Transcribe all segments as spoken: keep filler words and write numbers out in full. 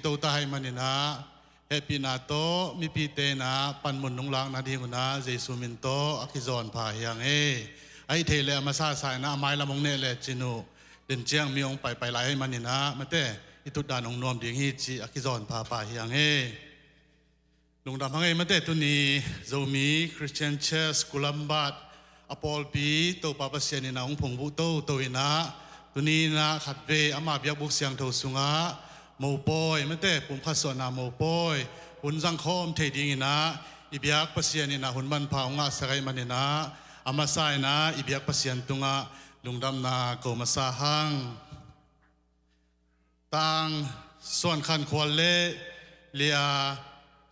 to ta ahih manin ah, hehpihna tawh mipite in ah panmun nong lakna ding un ah Jesu min tawh a kizawn pha hi hang e. Ahih thei leh a masa sa in ah a mailam hong neh lecin uh, den ciang mi hong paipai lai ahih manin ah, mate, i tutdan hong nuam ding hi cih a kizawn phapha hi hang e. Lungdam hang e, mate. Tuni Zomi Christian Church Kulambat a pawlpi Topa Pasian in ah hong phungvuh toto in ah, tuni in ah khatvei ama biakbuk siangtho sungah mopawi, mate, pumkhat suahna mopawi hun zangkhawm thei ding in ah i biak Pasian in ah hun manpha hong ngahsak ahih manin ah, a masa in ah i biak Pasian tungah lungdamna ko masa hang. Tang Suan Khan Khual le Lia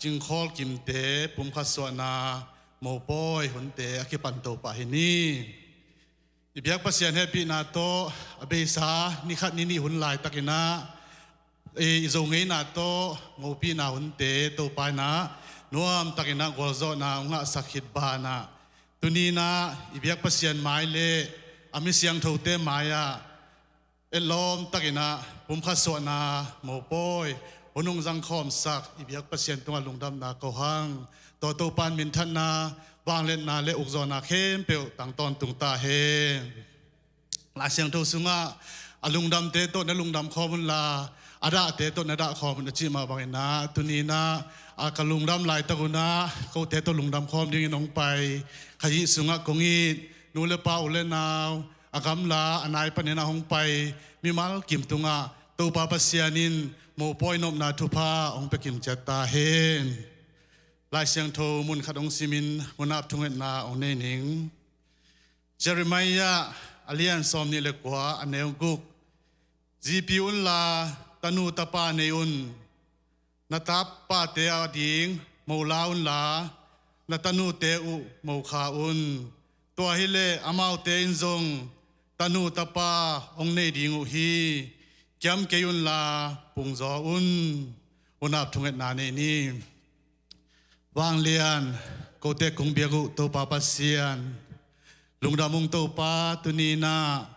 Cing Khawl Kimte pumkhat suahna mopawi hunte a kipan to pah hi ni. I biak Pasian hehpihna tawh a beisa ni khat ni nih hun laitakin ah, i, i Zo ngeina tawh ngopihna hunte Topa in ah nuamtakin ah gualzawhna hong ngahsak khit banah, tuni in ah i biak Pasian mai le a mi siangthote mai-ah etlawm takin ah pumkhat suahna mopawi hun hong zangkhawmsak i biak Pasian tungah lungdamna ko hang. Tua Topa in minthanna, vangliatna le ukzawhna khempeuh tang tawntung ta hen. Lai Siangtho sungah, "A lungdamte tawh na lungdam khawm unla, a dahte tawh na dah khawm un," a cih mah bangin ah, tuni in ah, a, ka lungdam laitak un ah kote tawh lungdam khawm dingin hong pai, Khrih sungah kong it nu le pa, u le nau, a gamla a nai panin ah hong pai mimal kim tungah Topa Pasian in mopawi nopna thupha hong pia kim ciat ta hen. Lai Siangtho mun khat hong simin munah thungetna hong nei ning. Jeremiah a lian sawmnih le kua, a neu guk. Zipi unla tanu tapa nei un. Na tapate ading mo la unla, na tanute uh mo kha un. Tua hileh amaute in zong tanu tapa hong nei ding uh hi. Kiam kei unla pungzaw un. Unau thungetna nei ni. Vanglian, kote kong biak uh Topa Pasian, lungdam ung Topa, tuni in ah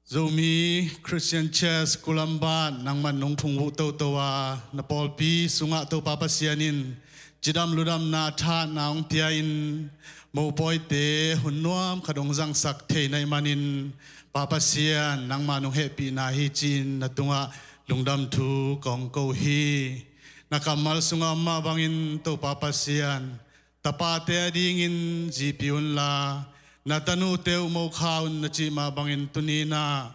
Zomi Christian Church Kulambat nangman nong phungvuh toto a, na pawlpi sungah Topa Pasian in cidam ludamna thatna hong pia-in, mopawite hun nuam khat hong zangsak thei na hih manin, Pa Pasian, nangma nong hehpihna hi ci-in na tungah lungdam thu kong ko hi. Na kammal sungah om mah bangin Topa Pasian, tapate adingin zipi unla, na tanute uh mo kha un na cih mah bangin tuni in ah,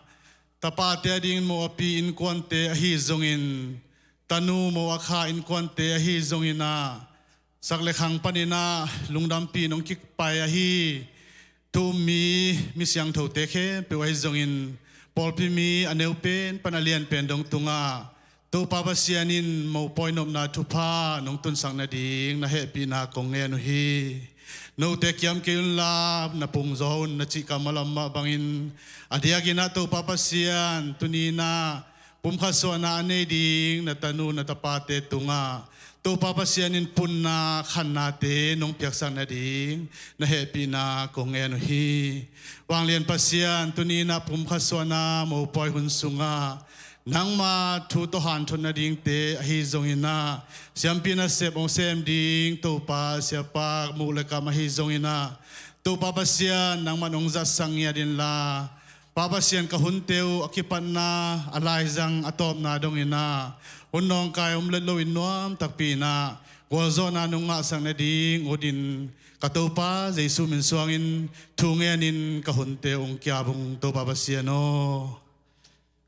tapate adingin mo a pi innkuante ahi zongin, tanu mo a kha innkuante ahi zongin ah, sak le khang panin ah lungdampih nong kipai ahi thu-um mi, mi siangthote khempeuh ahi zongin, pawlpi mi a neu pen pan a lian pen dong tungah Topa Pasian in mopawi nopna thupha nong tunsak nading na hehpihna kong ngen uh hi. Note kiam kei unla na pungzaw un na cih kammal om mah bangin, a diakin ah Topa Pasian, tuni in ah pumkhat suahna a nei ding na tanu na tapate tungah Topa Pasian in punna khannate nong piaksak nading na hehpihna kong ngen uh hi. Vanglian Pasian, tuni in ah pumkhat suahna mopawi hun sungah nangma thu tawh hanthot nadingte ahi zongin ah, siampi nasep hong sem ding Topa siapa muh le kam ahi zongin ah, Topa Pasian, nangman hong zatsak ngiat inla, Pa Pasian, ka hunte uh a kipatna, a laizang, a tawpna dongin ah, hun nawngkai om let loin nuam takpi in ah gualzawhna nong ngahsak nading utin, ka Topa Jesu min suangin thu ngenin ka hunte uh hong kiap ung Topa Pasian aw.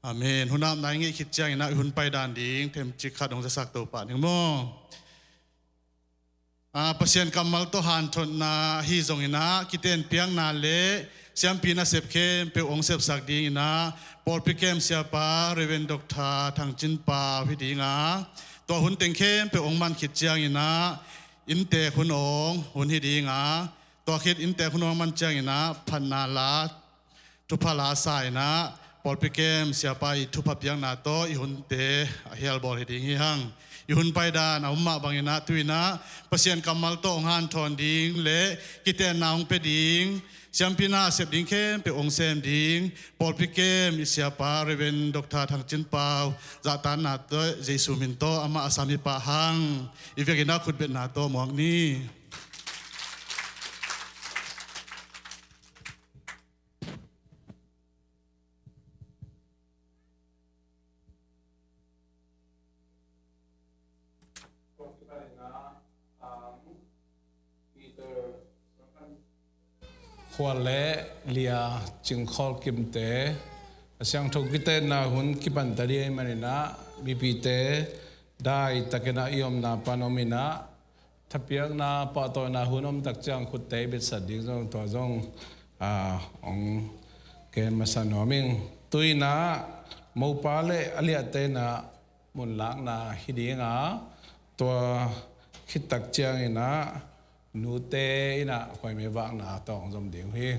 Amen. Hun apna i ngeih khit ciangin ah i hun paidan ding themcik khat hong zasak to pah ning maw. A, Pasian kammal tawh hanthotna ahi zongin ah, kiten piakna le siampi nasep khempeuh hong sepsak dingin ah, pawlpi kem siapa Reverend Doctor Thang Cin Pau hi ding a, tua hun teng khempeuh hong man khit ciangin ah, inntek hun awng hun hi ding a, tua khit inntek hun awng man ciangin ah, phatna la, thupha la sa in ah, pawlpi kem siapa i thupha piakna tawh i hunte a hial bawl hi ding hi hang. I hun paidan a om mah bangin ah, tu in ah Pasian kammal tawh hong hanthawn ding le kitenna hong pia ding Siampi na sep ding khempeuh hong sem ding pawlpi kem i siapa Reverend Doctor Thang Cin Pau zahtakna tawh Jesu min tawh amah a sam i pah hang. I vekin ah khutbetna tawh muak ni. Khual le Lia Cingkhawl Kimte a siangtho kitenna hun kipan ta ding ahih manin ah mipite daitakin ah i omna pan om in ah thapiakna pahtawina hun om tak ciang khutte i betsat ding zong tua zong, ah, hong gen masa nuam ing. Tu-in ah mopa le a liahte in ah mun lakna hi ding a, tua khit tak ciangin ah nute in ah khuaimei vakna tawh hong zom ding uh hi.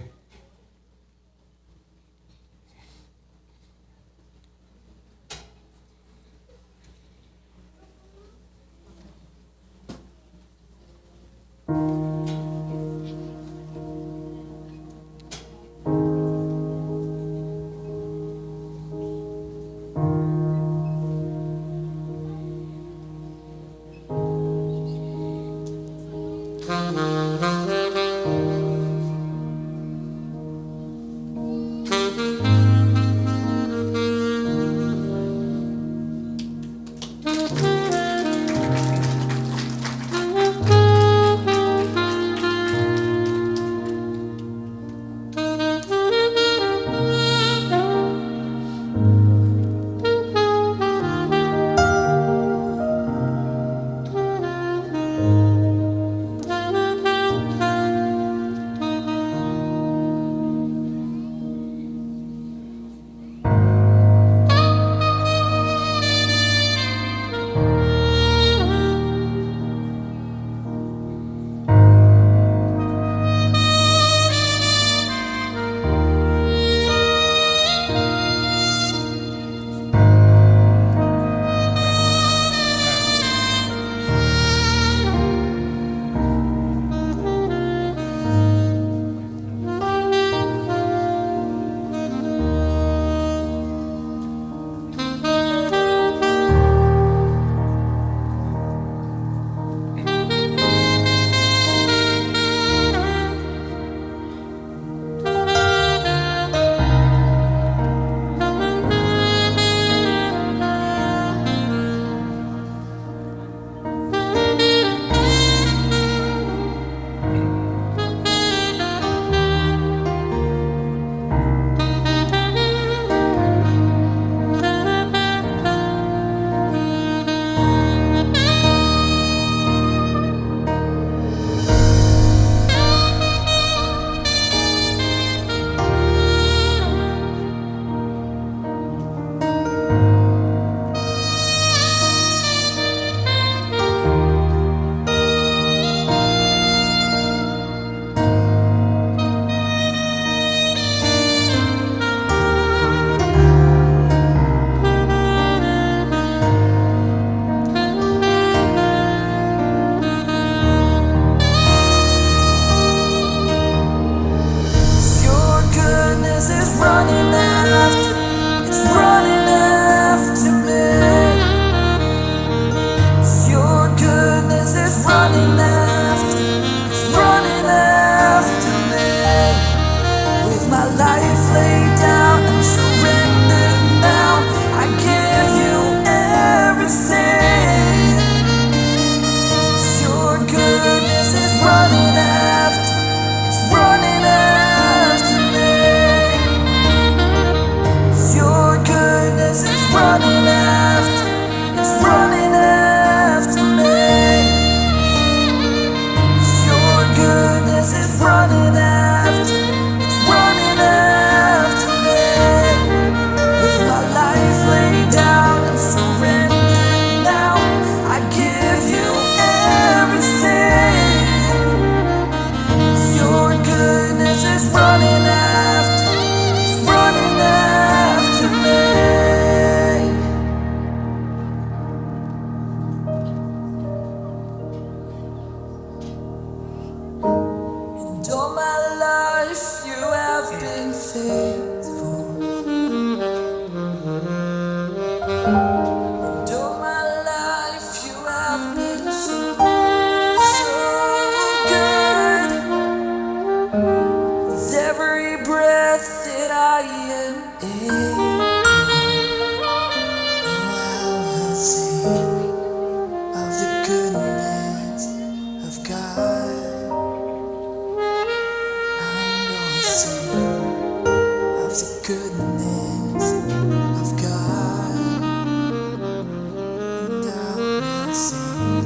Sing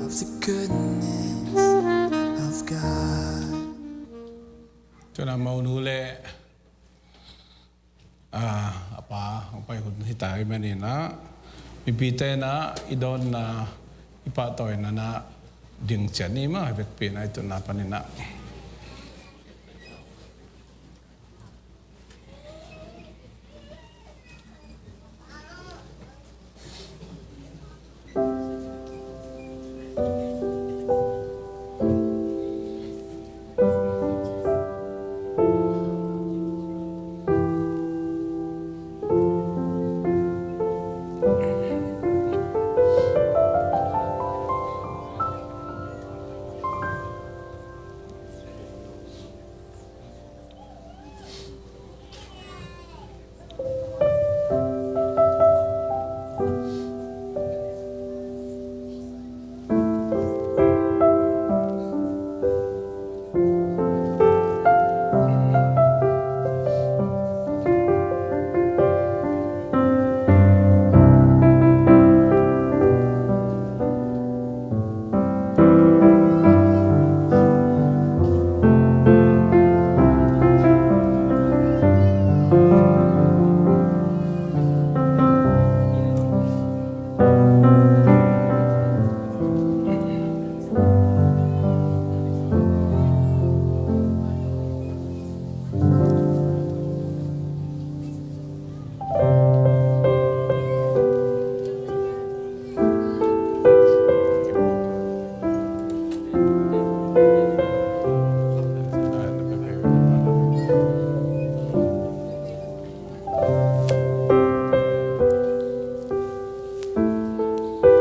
of the goodness of God. Tuna Monu le, ah, a pa hong pai hun hi ta ahih manin ah, mipite in ah i dawnna, i pahtawina ah ding ciat ni maw, i vekpi in ah i tunna panin ah.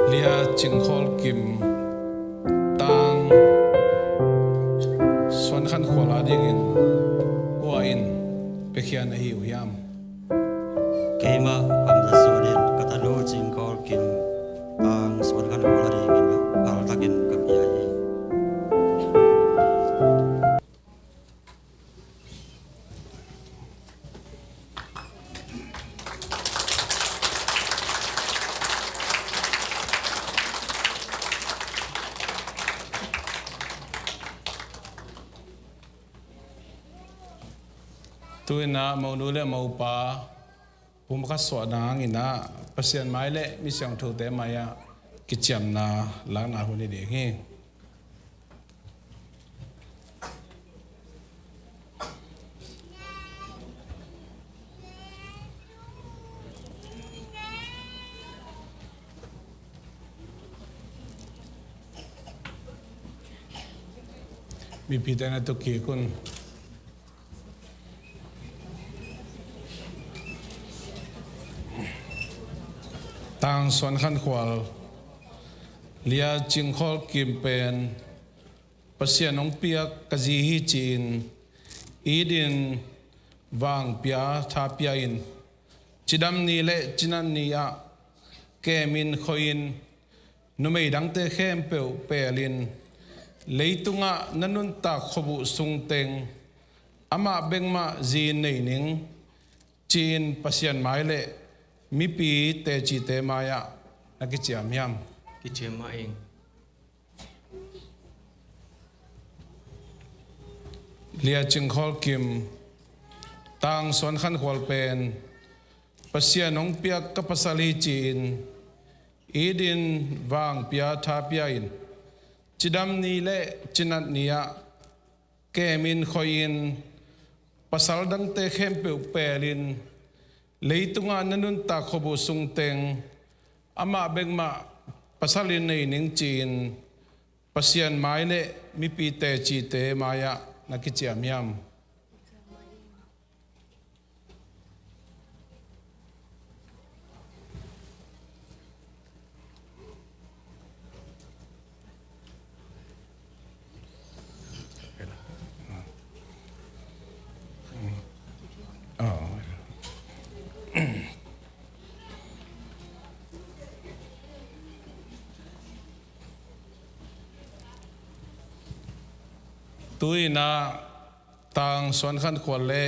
Lia Cing Khawl Kim, Tang Suan Khan Khual a dingin kua in piakhia na hi uh hiam? Keimah Pam Za Suan in ka tanu Cing Khawl Kim, Tang Suan Khan Khual a dingin a phal takin ka pia hi. Tu-in ah monu le mopa pumkhat suahna hangin ah Pasian mai le mi siangthote mai-ah kiciamna lakna hun hi ding hi. Mipite na tu kik un. Tang Suan Khan Khual, Lia Cing Khawl Kim pen Pasian hong piak ka zi hi ci-in, it in, vang pia, tha pia in, cidam ni le cinat ni-ah kemin, khoihin, numei dangte khempeuh pelin, leitungah na nuntak khuabuh sungteng amah bek mah zi nei ning, ci-in Pasian mai le mipi tecite mai-ah na kiciam hiam? Kiciam mah ing. Lia Cing Khawl Kim, Tang Suan Khan Khual pen Pasian hong piak ka pasal hi ci-in, it in, vang pia, tha pia in, cidam ni le cinat ni-ah kemin, khoihin, pasal dangte khempeuh pelin, leitungah na nuntak khuabuh sungteng amah bek mah pasal in nei ning, ci-in Pasian mai le mipi tecite mai-ah na kiciam hiam? Tu-in ah Tang Suan Khan Khual le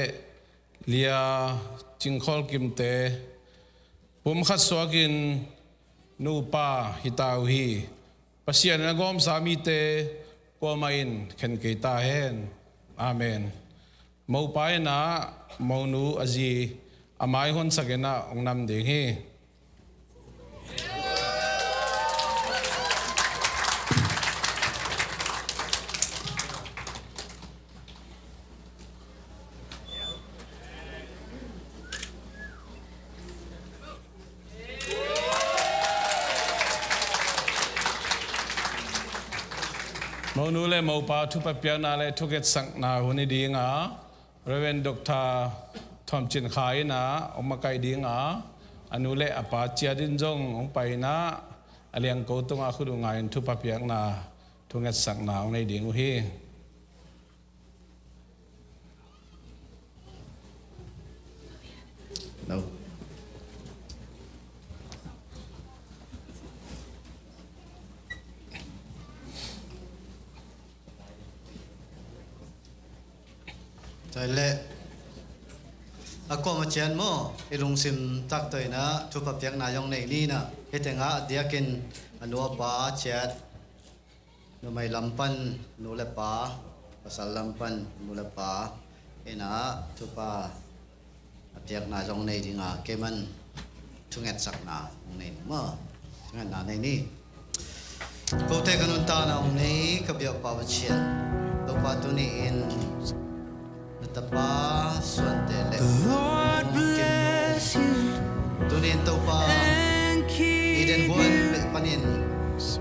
Lia Cing Khawl Kimte pumkhat suakin nupa hi ta uh hi. Pasian in a gawmsa mite kuamah in khen kei ta hen. Amen. Mopa in ah monu a zi a mai honsak in ah hong nam ding hi. Monu le mopa thupha piakna le thungetsakna hun hi ding a, Reverend Doctor Thawm Cin Kha in ah hong makaih ding a, a nu le a pa ciat in zong hong pai in ah, a liangko tungah khut uh ngai in thupha piakna thungetsakna hong nei ding uh hi. No. Tua leh a kuamah ciat maw, i lungsim taktak in ah thupha piakna zong nei ni in ah, hih tengah a diakin a nu a pa ciat, numei lam pan nu le pa, pasal lam pan nu le pa in ah thupha a piakna zong nei ding a, kei man thungetsakna hong nei ni maw? Thungetna nei ni. Kote ka nuntakna hong nei ka biakpa Pasian, Topa tuni in na tapa Suante le Kim, tuni in Topa Eden huan beh panin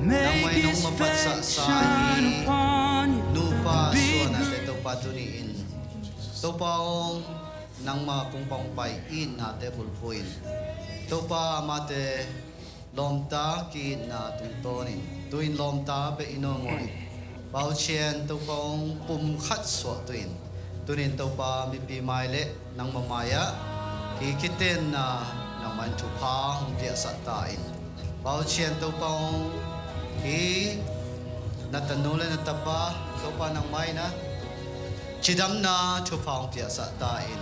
nangmah in hong maphatsahsa hi nupa Suante Topa tuni in Topa aw, nangma kungpang pai itnate bulphuh in Topa amate lawmta ki-itna tungtawnin tu-in lawmta beh i nawngawh in Pasian Topa aw, pumkhat suah tu-in tuni in Topa mipi mai le nangma mai-ah hi kitenna nangmah in thupha hong piahsah ta in Pasian Topa aw, hi na tanu le na tapa Topa nangmah in ah cidamna thupha hong piahsah ta in,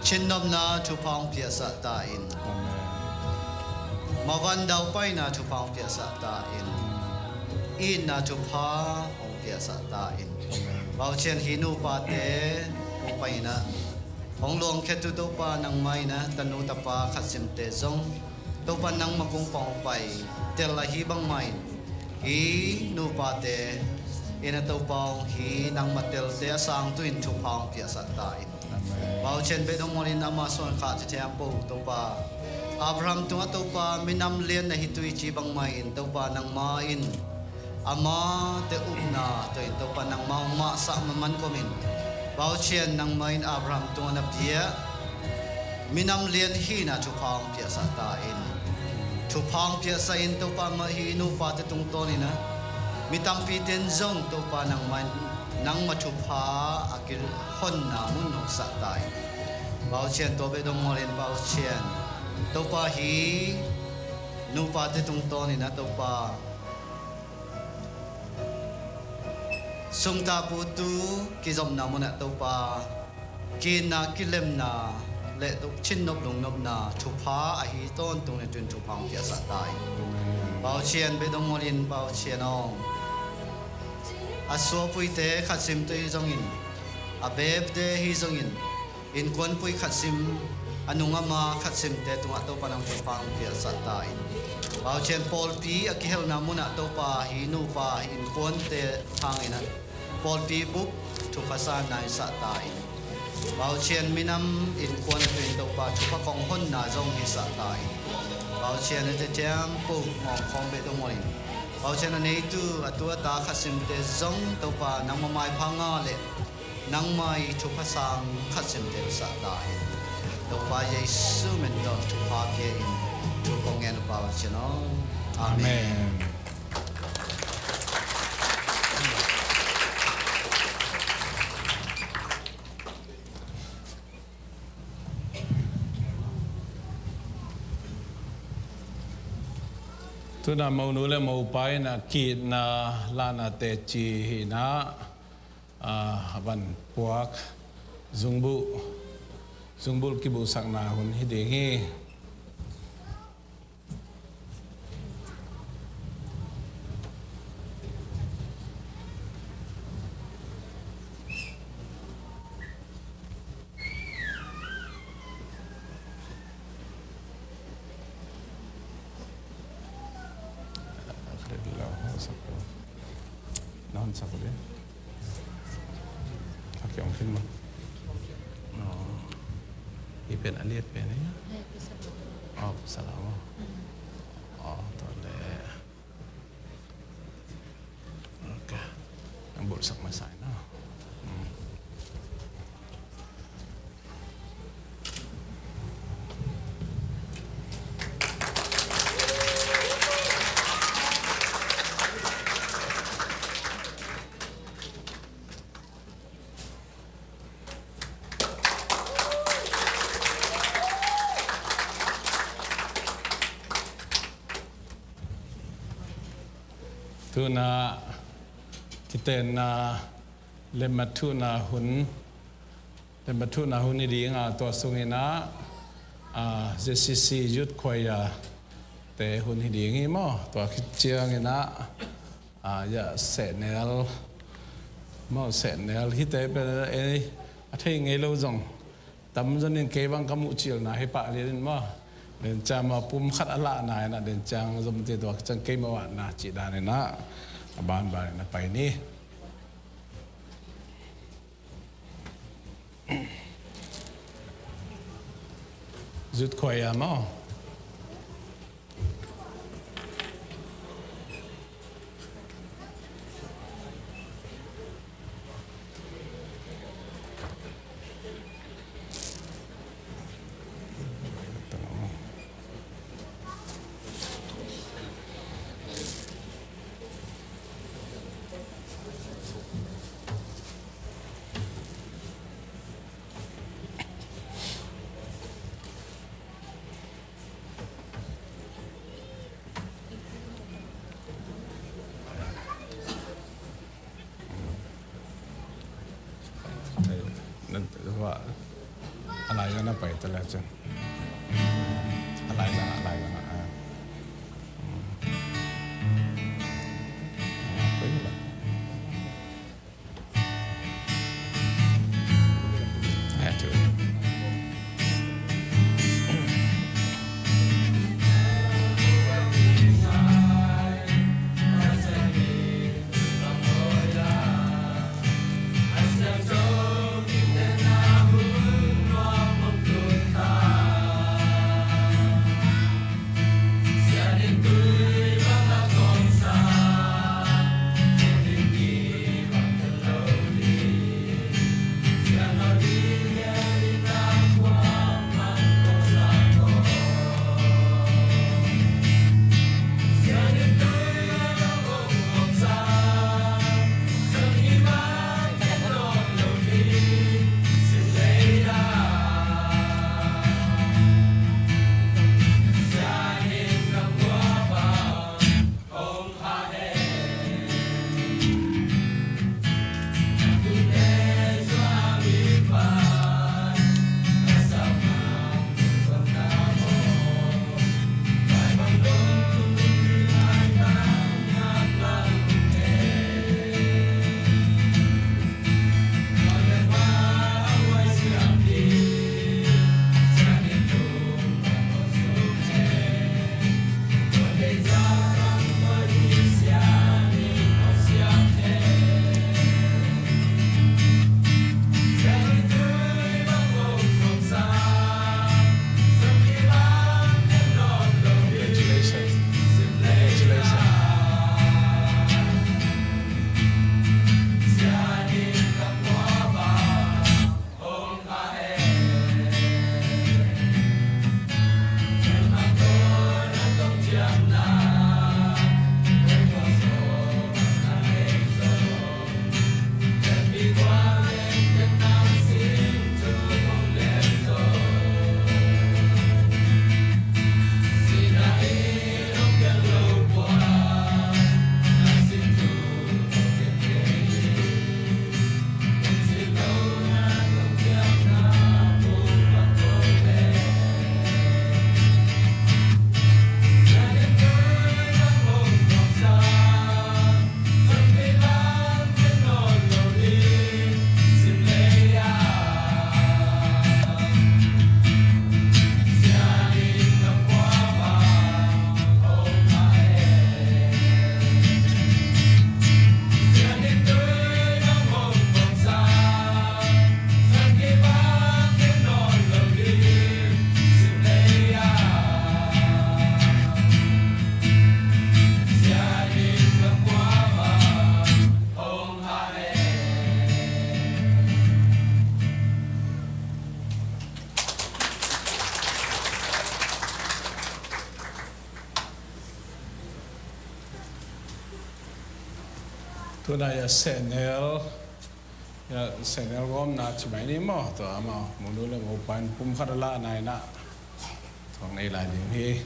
cinnopna thupha hong piahsah ta in, mavan daupaina thupha hong piahsah ta in, itna thupha hong piahsah ta in. Pasian hi nupate hong pai in ah hong luangkhiat uh Topa nangmah in ah tanu tapa khatsimte zong Topa nangma kungpang hong pai tel ahi bangmah in hi nupate in ah Topa aw, hi nangma telte a sang tu-in thupha hong piahsah ta in. Pasian beh dong mualin ama suan khah ci thiam po Topa Abraham tungah Topa minam lian na hi tui ci bangmah in Topa nangmah in amate upna tawh in Topa nangmah hong mahsah manman komin Pasian nangmah in Abraham tungah na pia minam lian hihna thupha hong piahsah ta in. Thupha hong piahsah in Topa amah hi nupate tungtawn in ah mi tampite in zong Topa nangmah in nangma thupha a kihonna mun hong sah ta in. Pasian tua beh dong mualin Pasian Topa hi nupate tungtawn in ah Topa sungta putu kizopna munah Topa kiitna kilemna le cinnop lungnopna thupha ahi tawntung le tun thupha hong piahsah ta in. Pasian beh dong mualin Pasian aw, a suapuite khatsimte hi zongin, a bepte hi zongin, innkuanpui khatsim, a nung a ma khatsimte tungah Topa nang thupha hong piahsah ta in. Pasian pawlpi a kihelna munah Topa hi nupa hi innkuante hangin ah pawlpi bup thupha sanna hi sah ta in. Pasian minam innkuan a tu in Topa thupha kong honna zong hi sah ta in. Pasian a teciam po ngawng khawng beh dong mualin Pasian a neitu a tu a ta khatsimte zong Topa nangma maipha nga le nangma i thupha sang khatsimte sah ta in. Topa Jesu min tawh thupha pia in thu kong ngen uh Pasian aw. Amen. Amen. Tuna monu le mopa in a kiitna lahna teci hi in ah, a van puak zungbulh, zungbulh kibuhsakna hun hi ding hi. Sak dih. Kha kiong khin maw? Aw. Hi pen a liat pen hi. Aw, pasal a maw? Aw, tua leh. Ok. Ang bulsak masa ina. Hmm. Tuna kitenna lemmat thuhna hun, lemmat thuhna hun hi ding a, tua sungin ah, ah, Z C C Youth Choir te hun hi ding hi maw? Tua khit ciangin ah, ah, ya sehnel maw, sehnel hite pen ei a thei ngei lo zong tamzaw in kei bang ka muh cilna hi pah lian in maw. Len ciang maw pum khat a lahna in ah len ciang zom te tua ciang kei maw a na cih dan in ah a banban in a pai ni. Youth Choir maw. A lai zang a pai ta lai cun. A lai zang a, a lai zang a. Tunai a sehnel, a sehnel gawmna ci mai ni maw, tua amau munu le mopa in pumkhat a lahna in ah, tua ngei lai ding hi.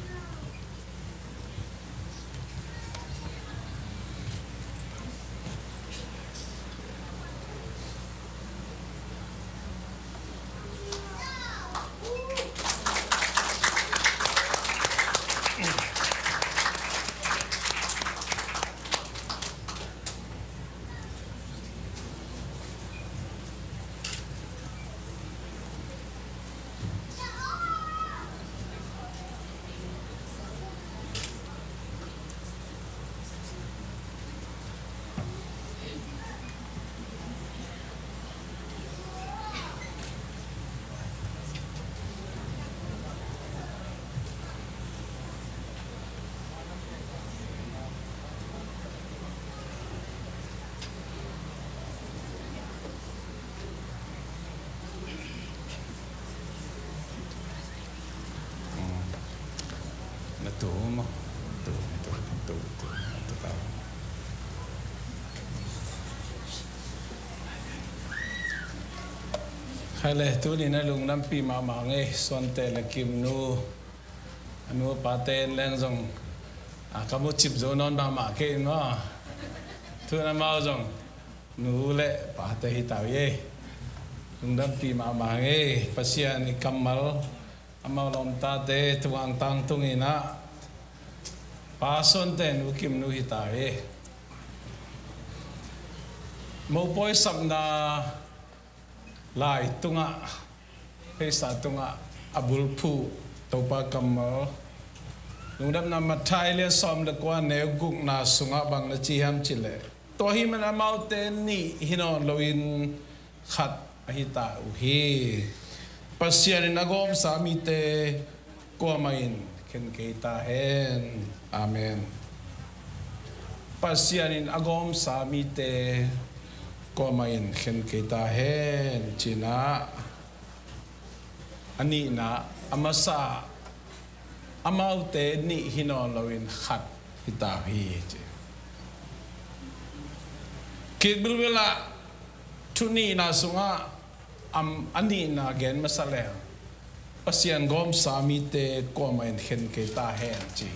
Na tu maw? Tu, tu, tu, tu, tu tau. Khai le, tuni na lungdampi mahmah ngei, Suante le Kimnu. A nu a pate in leng zong, a, ka mucip zo nawn mahmah kei in maw. Tu na mau zong nu le pate hi tau ei. Lungdampi mahmah ngei, Pasian i kammal, amau lawmtate tungah tangtung in ah, Pa Suante nu Kimnu hi ta ei. Mopawi sapna lai tungah, pheisa tungah a bulphuh Topa kammal. Lungdamna Matthai lian sawm le kua neu gukna sungah bang na ci hiam cih leh, tua ahih manin amaute nih hi nawn loin khat ahi ta uh hi. Pasian in a gawmsa mite kuamah in khen kei ta hen. Amen. Pasian in a gawmsa mite kuamah in khen kei ta hen, ci-in ah, a nihna, a masa, amaute nih hi nawn loin khat hi ta uh hi, ci. Kik bilbil ah thu nihna sungah, am, a nihna gen masa leng, Pasian gawmsa mite kuamah in khen kei ta hen, ci.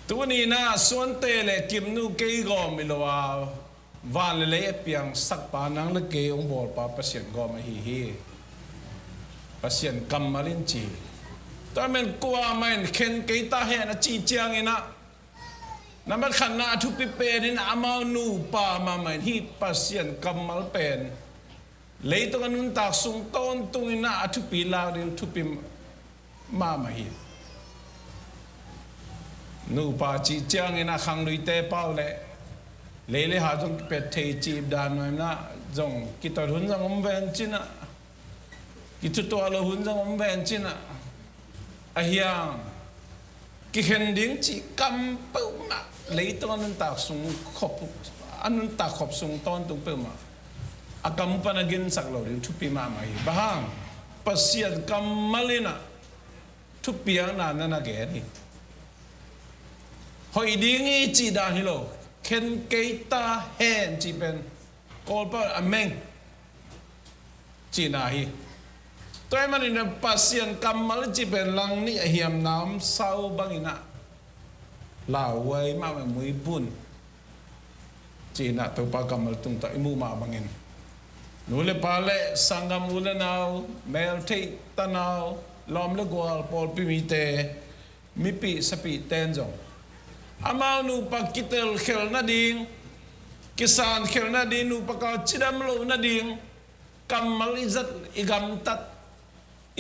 Tuni-in ah Suante le Kimnu kei gawm hi lo a, van le lei a piangsakpa, nang le kei hong bawlpa Pasian gawm ahi hi. Pasian kammal in ci. Tua ahih manin kuamah in khen kei ta hen a cih ciangin ah, nambat khatna a thupi pen in amau nupa mahmah in hih Pasian kammal pen leitung a nuntak sung tawntung in ah a thupi lak ding thupi mahmah hi. Nupa cih ciangin ah khangluite pau le lei le ha zong kipet thei cih dan nuam in ah zong kitot hun zong om ven ci-in ah, kithutuah lo hun zong om ven ci-in ah, a hiang kikhen ding cih kam peuhmah, leitung a nuntak sung khop, a nuntak khop sung tawntung peuhmah a kam pan a ginsak lo ding thupi mahmah hi. Bang hang? Pasian kammal in ah thupiakna na na gen hi. Hoih ding hi cih dan hi lo, khen kei ta hen cih pen Kawlpau a meng cihna hi. Tua ahih manin Pasian kammal cih pen lang nih a hiamna om sau bangin ah lauhuai mahmah, muibun cihna, Topa kammal tungtawn i muh mah bangin nu le pa le sanggam, u le nau, meltheih tanau, lawm le gual, pawlpi mite, mipih sapih ten zong amau nupa kitelkhial nading, kisankhial nading, nupa kal cidam loh nading kammal i zat, i gamtat,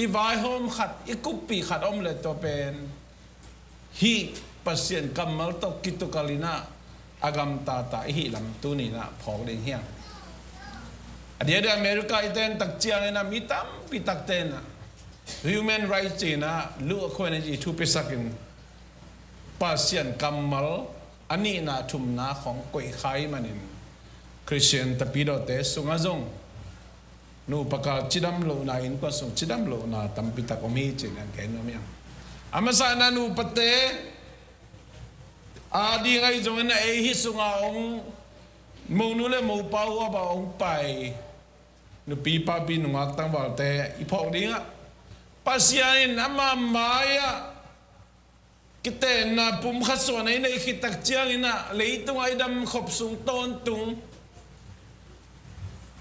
i vaihawm khat, i kuppih khat om le tua pen hih Pasian kammal tawh kitukal in ah a gamtata i hih lam tuni-in ah phawk ding hi hang. A diakdiak America i ten tak ciangin ah mi tampi takte in ah human rights ci-in ah luh a khuai na ci thu piasakin Pasian kammal a nihna thumna khawng koih kha ahih manin Khristian tapidawte sungah zong nupa kal cidam lohna, innkuan sung cidam lohna tampi tak om hi cih na gen nuam hi hang. A masa in ah nupate a ding ahi zongin a ei hih sunga hong monu le mopa uh a bah hong pai nupi papi nungak tangvalte i phawk dingah Pasian in ama mai-ah kitenna pumkhat suah na i neih khit tak ciangin ah leitung a i dam khop sung tawntung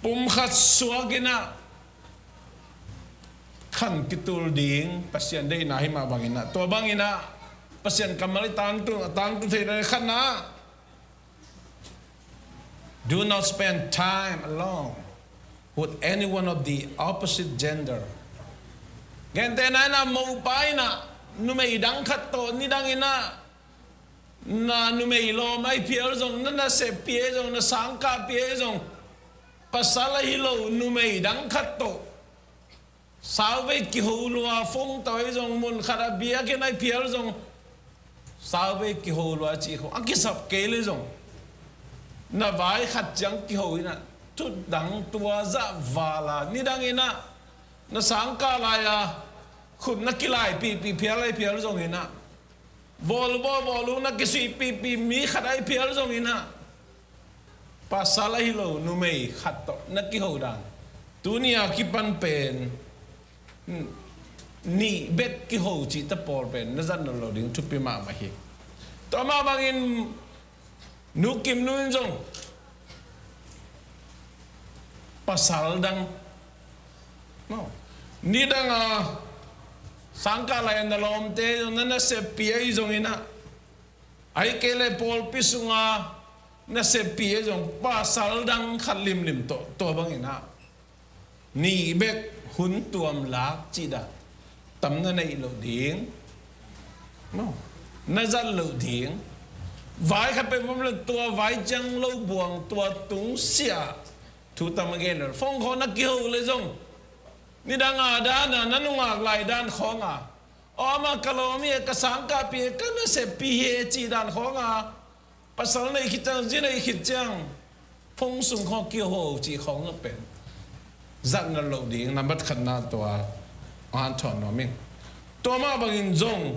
pumkhat suakin ah khan kitul ding Pasian deihna hi mah bangin ah, tua bangin ah Pasian kammal i tangtung, a tangtung theihna khatna, do not spend time alone with anyone of the opposite gender. Gentehna in ah mopa in ah numei dang khat tawh nidang in ah na numei lawm ahi phial zong, na naseppi ahi zong, na sangkahpi ahi zong, pasal ahi lo numei dang khat tawh sauvei kiho lua, phone tawh ahi zong, mun khat a biakinn ahi phial zong sauvei kiho lua cih khong a kisap kei le zong, na vai khat ciang kiho in ah, thu dang tua zah vala nidang in ah na sangkah lai-a khut na kilaipihpih phial ahi phial zongin ah, volleyball bawl uh na kisuihpihpih mi khat ahi phial zongin ah, pasal ahi lo numei khat tawh na kiho dan, tuni a kipan pen nih bek kiho cihte pawl pen na zat nawn lo ding thupi mahmah hi. Tua mah bangin Nu Kim Nu in zong pasal dang, no, nidang a sangkah lai-a na lawmte zong, na naseppi ahi zongin ah, ahih kei leh pawlpi sunga naseppi ahi zong pasal dang khat limlim tawh, tua bangin ah nih bek hun tuam lak cih dan tam na neih loh ding, no, na zat loh ding. Vai khat peuh bawm le tua vai ciang lo buang, tua tungsiah thu tam a gen lo. Phone khawng na kiho le zong, nidang a dan a na nungak lai dan khawng a, aw, amah ka lawm hi e, ka sangkahpi hi e, ka naseppi hi e cih dan khawng a, pasal neih khit ciang, zi neih khit ciang phone sung khawng kiho cih khawng zong pen zat nawn lo ding, nambat khatna tua hong hanthawn nuam ing. Tua mah bangin zong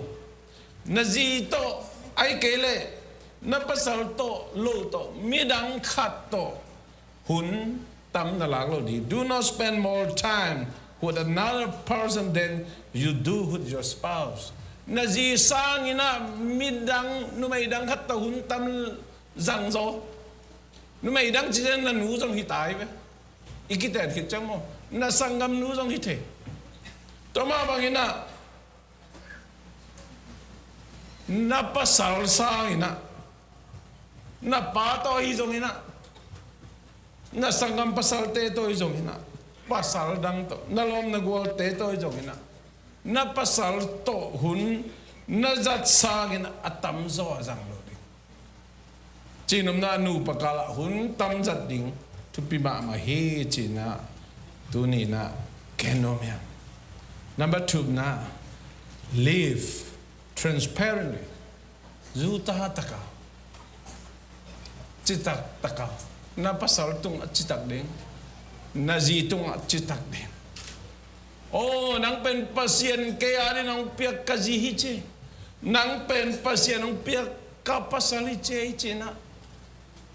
na zi tawh, ahih kei leh na pasal tawh, lo tawh, midang khat tawh hun tam na lak lo ding. Do not spend more time with another person than you do with your spouse. Na zi sangin ah midang, numei dang khat tawh hun tam zangzaw. Numei dang cih ciang na nu zong hi ta hi ve. I kiten khit ciang maw, na sanggamnu zong hi thei. Tua mah bangin ah na pasal sangin ah, na pa tawh hi zongin ah, na sanggam pasalte tawh hi zongin ah, pasal dang tawh, na lawm na gualte tawh hi zongin ah, na pasal tawh hun na zat sangin a tamzaw a zang lo ding. Cihnopna, nupa kal ah hun tam zat ding thupi mahmah hi cihna tuni-in ah gen nuam ing. Number two-na, live transparently. Zuta taka, citak taka, na pasal tungah citak ding, na zi tungah citak ding. Aw, nang pen Pasian kei adingin hong piak ka zi hi ci. Nang pen Pasian hong piak ka pasal hi ci, hi ci-in ah,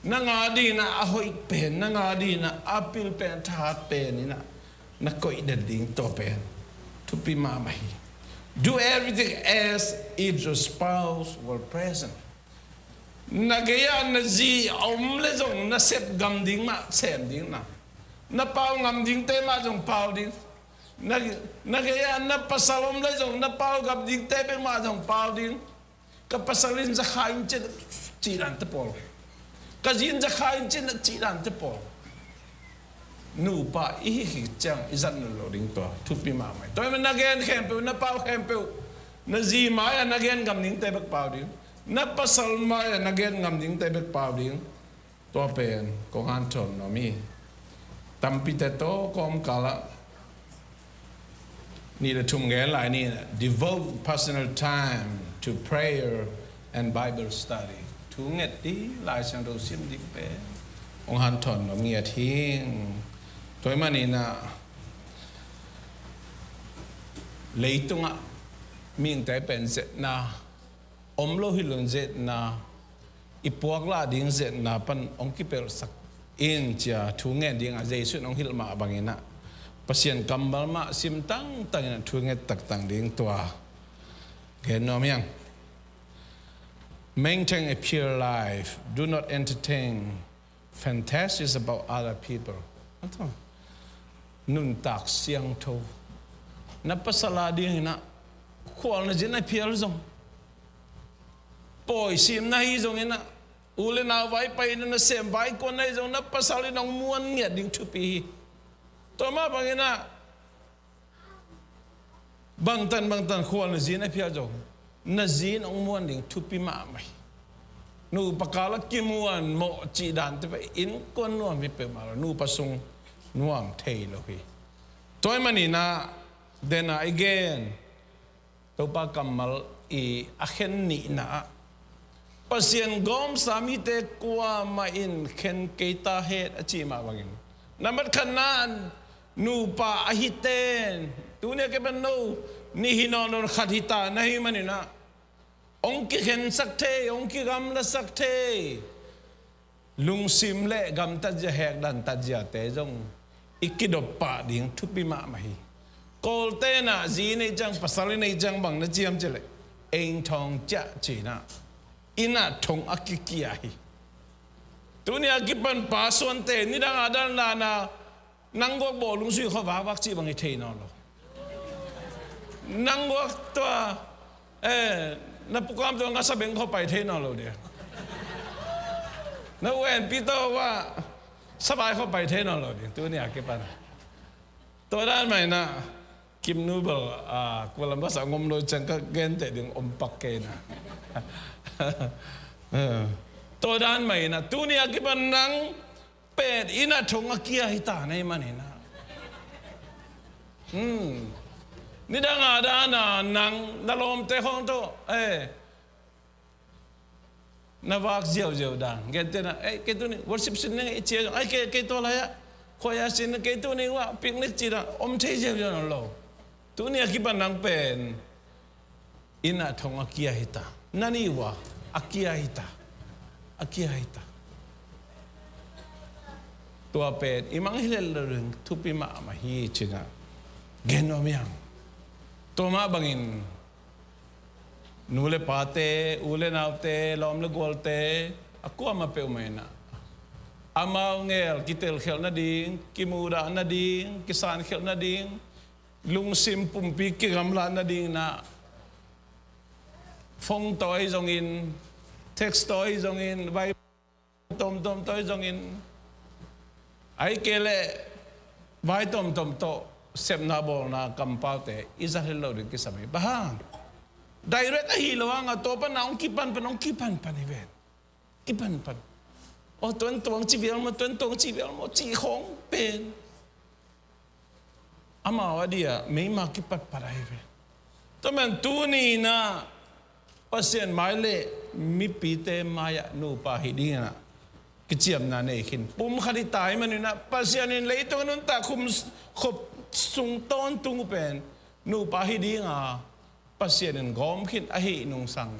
nang adingin ah a hoih pen, nang adingin ah a pil pen, a thahat pen in ah na koih den ding, tua pen thupi mahmah hi. Do everything as if your spouse were present. Na gei-ah na zi a om leh zong na sep gam ding mah sem ding na. Na pau ngam dingte mah zong pau ding. Na, na gei-ah na pasal om leh zong na pau ngam dingte bek mah zong pau ding. Ka pasal in za kha ing ci-in ah cih dante pawl. Ka zi in za kha ing ci-in ah cih dante pawl. Nupa i hih khit ciang i zat nawn lo ding tua thupi mahmah hi. Tua ahih manin na gen khempeuh, na pau khempeuh, na zi mai-ah na gen ngam dingte bek pau ding. Na pasal mai-ah na gen ngam dingte bek pau ding. Tua pen kong hanthawn nuam hi. Tampite tawh kawmkal ah nih le thum gen lai ni, devote personal time to prayer and Bible study. Thu nget ding, Lai Siangtho sim ding pen kong hanthawn nuam ngiat hi. Tua ahih manin ah leitungah mihingte pen zetna om lo hi lo-in, zetna i puak lah ding zetna pan hong kipelhsak in ci-a thu ngen dingah Jesu in hong hilh mah bangin ah Pasian kammal mah sim tangtangin ah thu nget taktak ding tua gen nuam hi hang. Maintain a pure life. Do not entertain fantasies about other people. Nuntak siangtho. Na pasal a dingin ah khual na zin a phial zong, pawi sim na hi zongin ah, u le nau vai pai na nasem vai kuan na hi zong, na pasal in hong muan ngiat ding thupi hi. Tua mah bangin ah bangtan bangtan khual na zin a phial zong, na zin hong muan ding thupi mahmah hi. Nupa kal a kimuan mawh cih dante pen innkuan nuam hi peuhmah lo, nupa sung nuam thei lo hi. Tua ahih manin ah, den a i gen Topa kammal i a khen nihna ah, Pasian gawmsa mite kuamah in khen kei ta hen a cih mah bangin, nambat khatna nupa a hite, tuni a kipan no nih hi nawn lo, khat hi ta na hih manin ah, hong kikhensak thei, hong kigamlasak thei, lungsim le gamtatzia, hekdantatzia te zong i kidop pah ding thupi mahmah hi. Kawlte'n ah zi i neih ciang, pasal i neih ciang bang na ci hiam cih leh, eng thawng ciah ci-in ah, inn ah thong a kikia hi. Tuni a kipan pa suante nidang a dan dan a, nang guak bawlung sui khua vakvak cih bang hi thei nawn lo. Nang guak tua, eh, na pukam tua ngasa beng khua pai thei nawn lo ding. Na uenpi tua savai khua pai thei nawn lo ding. Tuni a kipan tua dan mah in ah, Kim nu bel, ah, Columbus ah ngom lo ciang ka genteh ding om pak kei na. Eh, tua dan mah in ah, tuni a kipan nang pen inn ah thong a kia hi ta na hih manin ah. Hmm. Nidang a dan a nang na lawmte khawng tawh, eh, na vak ziauziau dan. Gentehna, eh, kei tuni worship sin ning i ci a, ai, kei, kei tua lai-ah khuai a sin, kei tuni uah picnic ci dan om thei ziauziau nawn lo. Tuni a kipan nang pen inn ah thong a kia hi ta. Na nih uh a kia hi ta. A kia hi ta. Tua pen i mangngilh loh ding thupi mahmah hi ci-in ah gen nuam hi hang. Tua mah bangin nu le pate, u le naute, lawm le gualte, a kuamah peuhmah in ah, amau ngel kitelkhialh nading, kimudah nading, kisankhialh nading, lungsim pumpi kigamlat nading in ah, phone tawh ahi zongin, text tawh ahi zongin, vai tomtom tawh ahi zongin, ahih kei leh vai tomtom tawh sepna bawlna kampaute i zat het loh ding kisam hi. Bang hang? Direct ahi lo hang a, tua pan a hong kipanpan, hong kipanpan hi ven. Kipanpan. Aw, tua in tua hong ci vial maw, tua in tua hong ci vial maw, cih khawng pen amau a dia meima kipatpat ahi ve. Tua man tuni in ah Pasian mai le mipite mai-ah nupa hi dingin ah kiciamna nei khin. Pumkhat hi ta ahih manin ah, Pasian in leitung a nuntak khum, khop sung tawntung uh pen nupa hi ding a, Pasian in gawm khin ahih nungsang,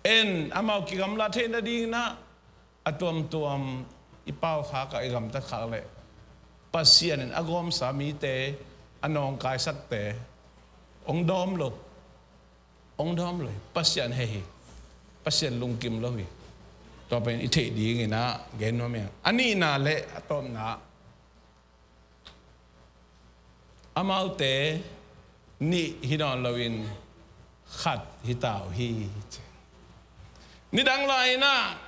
en amau kigamla theih nadingin ah, a tuamtuam i paukhak ah, i gamtat khak leh Pasian in a gawmsa mite, a nawngkaisakte hong dawm lo. Hong dawm lo hi. Pasian heh hi. Pasian lungkim lo hi. Tua pen i theih dingin ah gen nuam hi hang. A nihna le a tawpna, amaute nih hi nawn loin khat hi ta uh hi. Nidang lai-in ah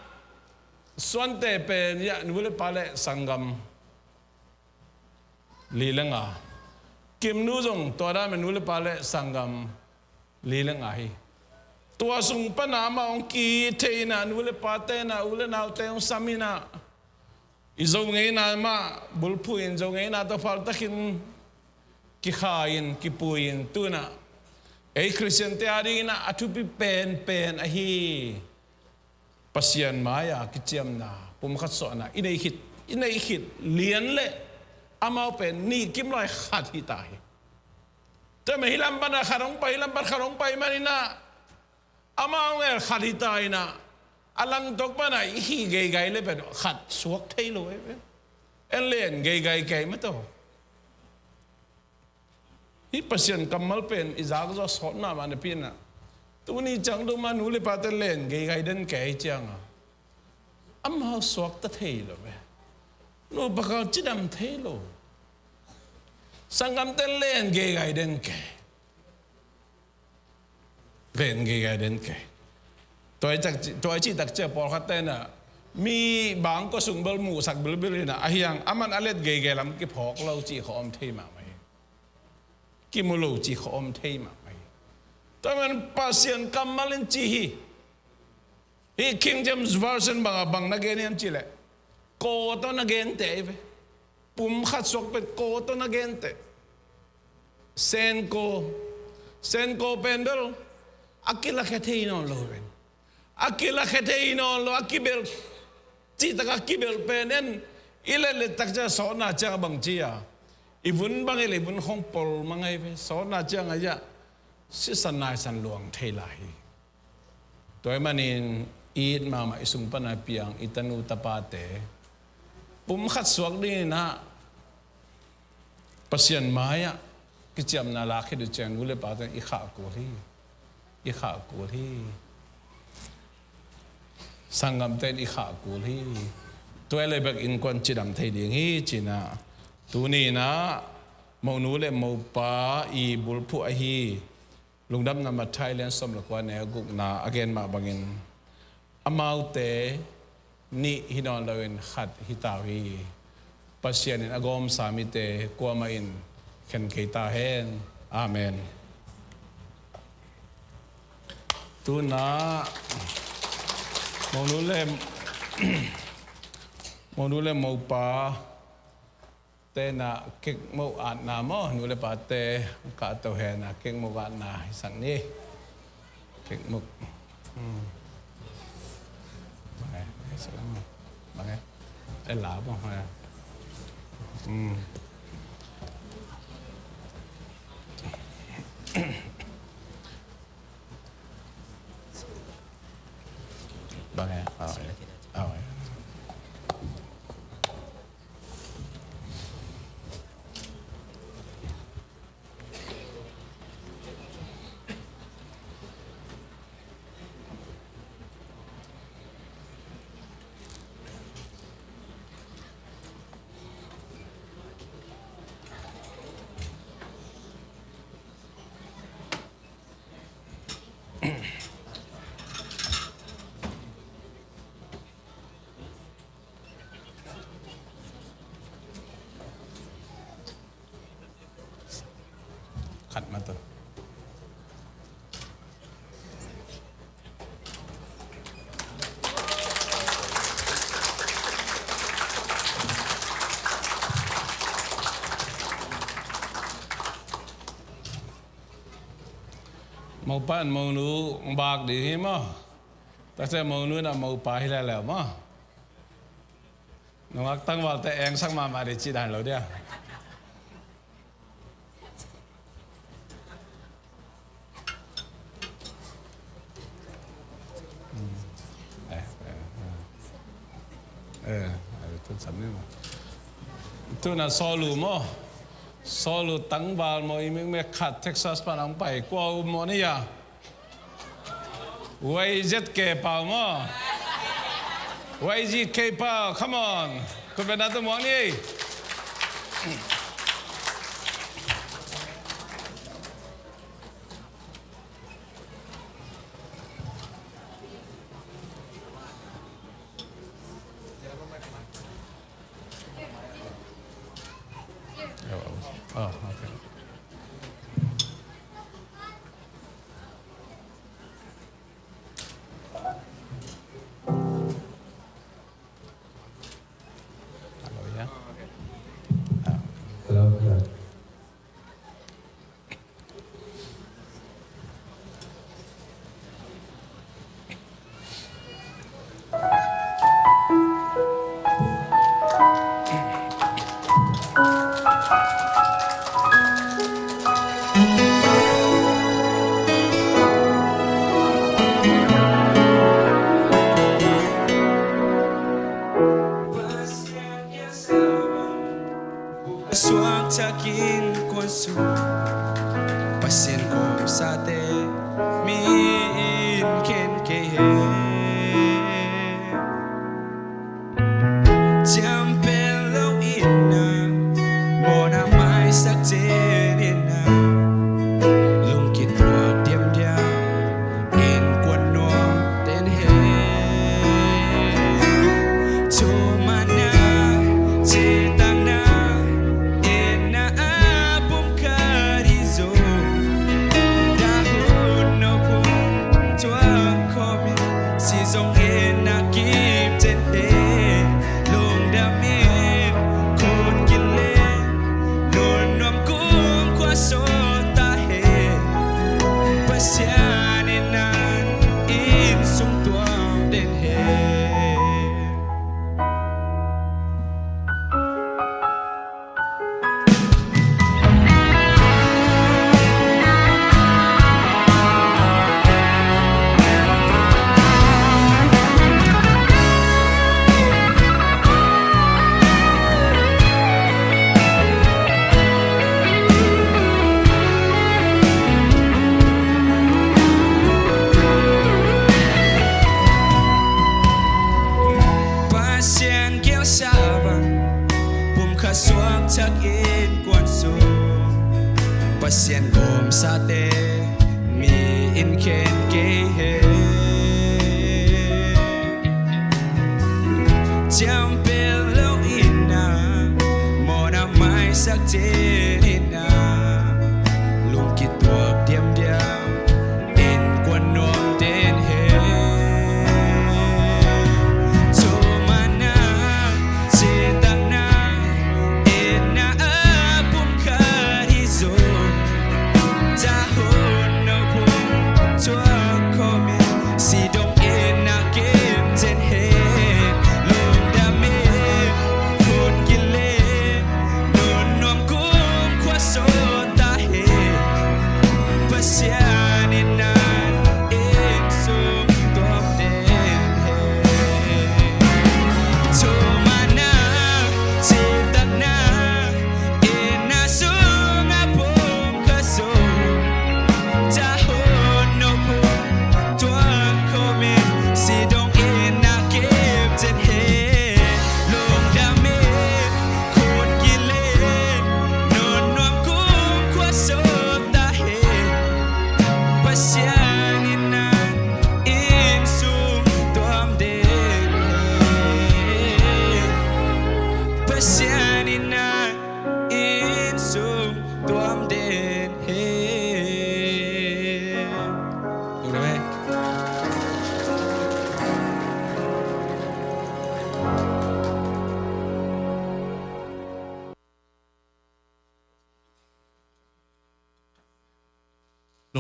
Suante pen, ya, nu le pa le sanggam li le nga. Kim nu zong tua dan mah, nu le pa le sanggam li le nga hi. Tua sung pan a amah hong ki-it thei in ah, nu le pate in ah, u le naute hong sam in ah, i Zo ngeina mah bulphuh in, Zo ngeina tawh phaltakin kikhai-in, kipui-in, tu-in ah ei Khristiante adingin ah a thupi penpen ahi Pasian mai-a kiciamna, pumkhat suahna i neih khit, i neih khit lian leh amau pen nih kim lai khat hi ta hi. Tua mah hih lam pan ah khat hong pai, hih lam pan khat hong pai manin ah, amau ngel khat hi ta in ah, A langtok pana i hih geigai le pen khat suak thei lo e. En len geigai kei mataw. Hih Pasian kammal pen i zak zawh sawt mahmah napi-in ah, tuni ciang dong mah nu le pate len geigai den kei ciangah amau suakta thei lo e. Nupa kal cidam thei lo. Sanggamte len geigai den kei. Len geigai den kei. Tua i tak ci-, tua i cih tak ciang pawlkhatte in ah mi bangkua sung bel muhsak bilbil in ah, ahi hang aman a let geigai lam kiphawk lo cih khawng om thei mahmah hi. Kimu lo cih khawng om thei mahmah hi. Tua man Pasian kammal in ci hi. Hih King James Version bangah bang na gen hiam cih leh, ko tawh na gen teh hi ve. Pum khat suak pen ko tawh na gen teh. Senko, senko pen bel a kilakhia thei nawn lo pen. A kilakhia thei nawn lo, a kibelh, cihtak a kibelh pen en, i letlet tak ciang sawtna ciang a bang ci a, i vun bang i le i vun khawng pol mang ahi ve. Sawtna ciang a iah sisan naisan luang thei lai hi. Tua ahih manin i it mahmah i sung pana piang i tanu tapate pum khat suak dingin ah Pasian mai-ah kiciamna lak khit uh ciang nu le pate i khah kul hi. I khah kul hi. Sanggamte in i khah kul hi. Tua le bek innkuan cidam thei ding hi ci-in ah, tuni-in ah monu le mopa i bulphuh ahi Lungdamna Matthai lian sawm le kua neu gukna a gen mah bangin, amaute nih hi nawn loin khat hi ta uh hi. Pasian in a gawmsa mite kuamah in khen kei ta hen. Amen. Tu-in ah monu le, monu le mopa te in ah kekmoh atna maw, nu le pate, kahto hen ah kekmoh atna hisak ni. Kekmoh. Hmm. Bang e, bang e. E la maw, e. Hmm. Bang e, aw e. Aw e. Khat mah tawh. Mopa in monu bak ding hi maw? Taksa monu in ah mopa hi lel leu maw? Nungak tangvalte engsak mahmah ding cih dan lo dia. Eh, eh, eh. Eh, eh, tu sam ni maw. Tu-in ah Sawlu maw. Sawlu tangval maw, i mikmek khat Texas pan hong pai, kua uh maw ni a. Y Z K Pau maw? Y Z K Pau, come on. Khut beng na tu muang ni. Oh, okay. Hello, yeah? Ah.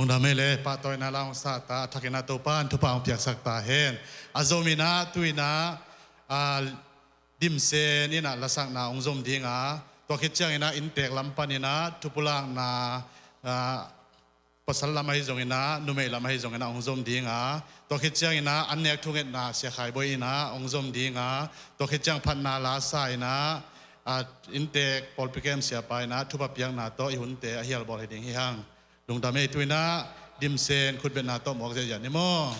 Lungdam ei le, pahtawina la hong sa ta, a thakin ah Topa'n thupha hong piaksak ta hen. A zom in ah, tu-in ah, a, Dimsen in ah lasakna hong zom ding a, tua khit ciangin ah inntek lam panin ah thupulakna, a, pasal lam ahi zongin ah, numei lam ahi zongin ah hong zom ding a, tua khit ciangin ah an nek thungetna Sia Khai Bawi in ah hong zom ding a, tua khit ciang phatna la sa in ah, a, inntek pawlpi kem siapa in ah thupha piakna tawh i hunte a hial bawl hi ding hi hang. Lungdam ei, tu-in ah Dimsen khutbetna tawh mawk ziahziah ni maw.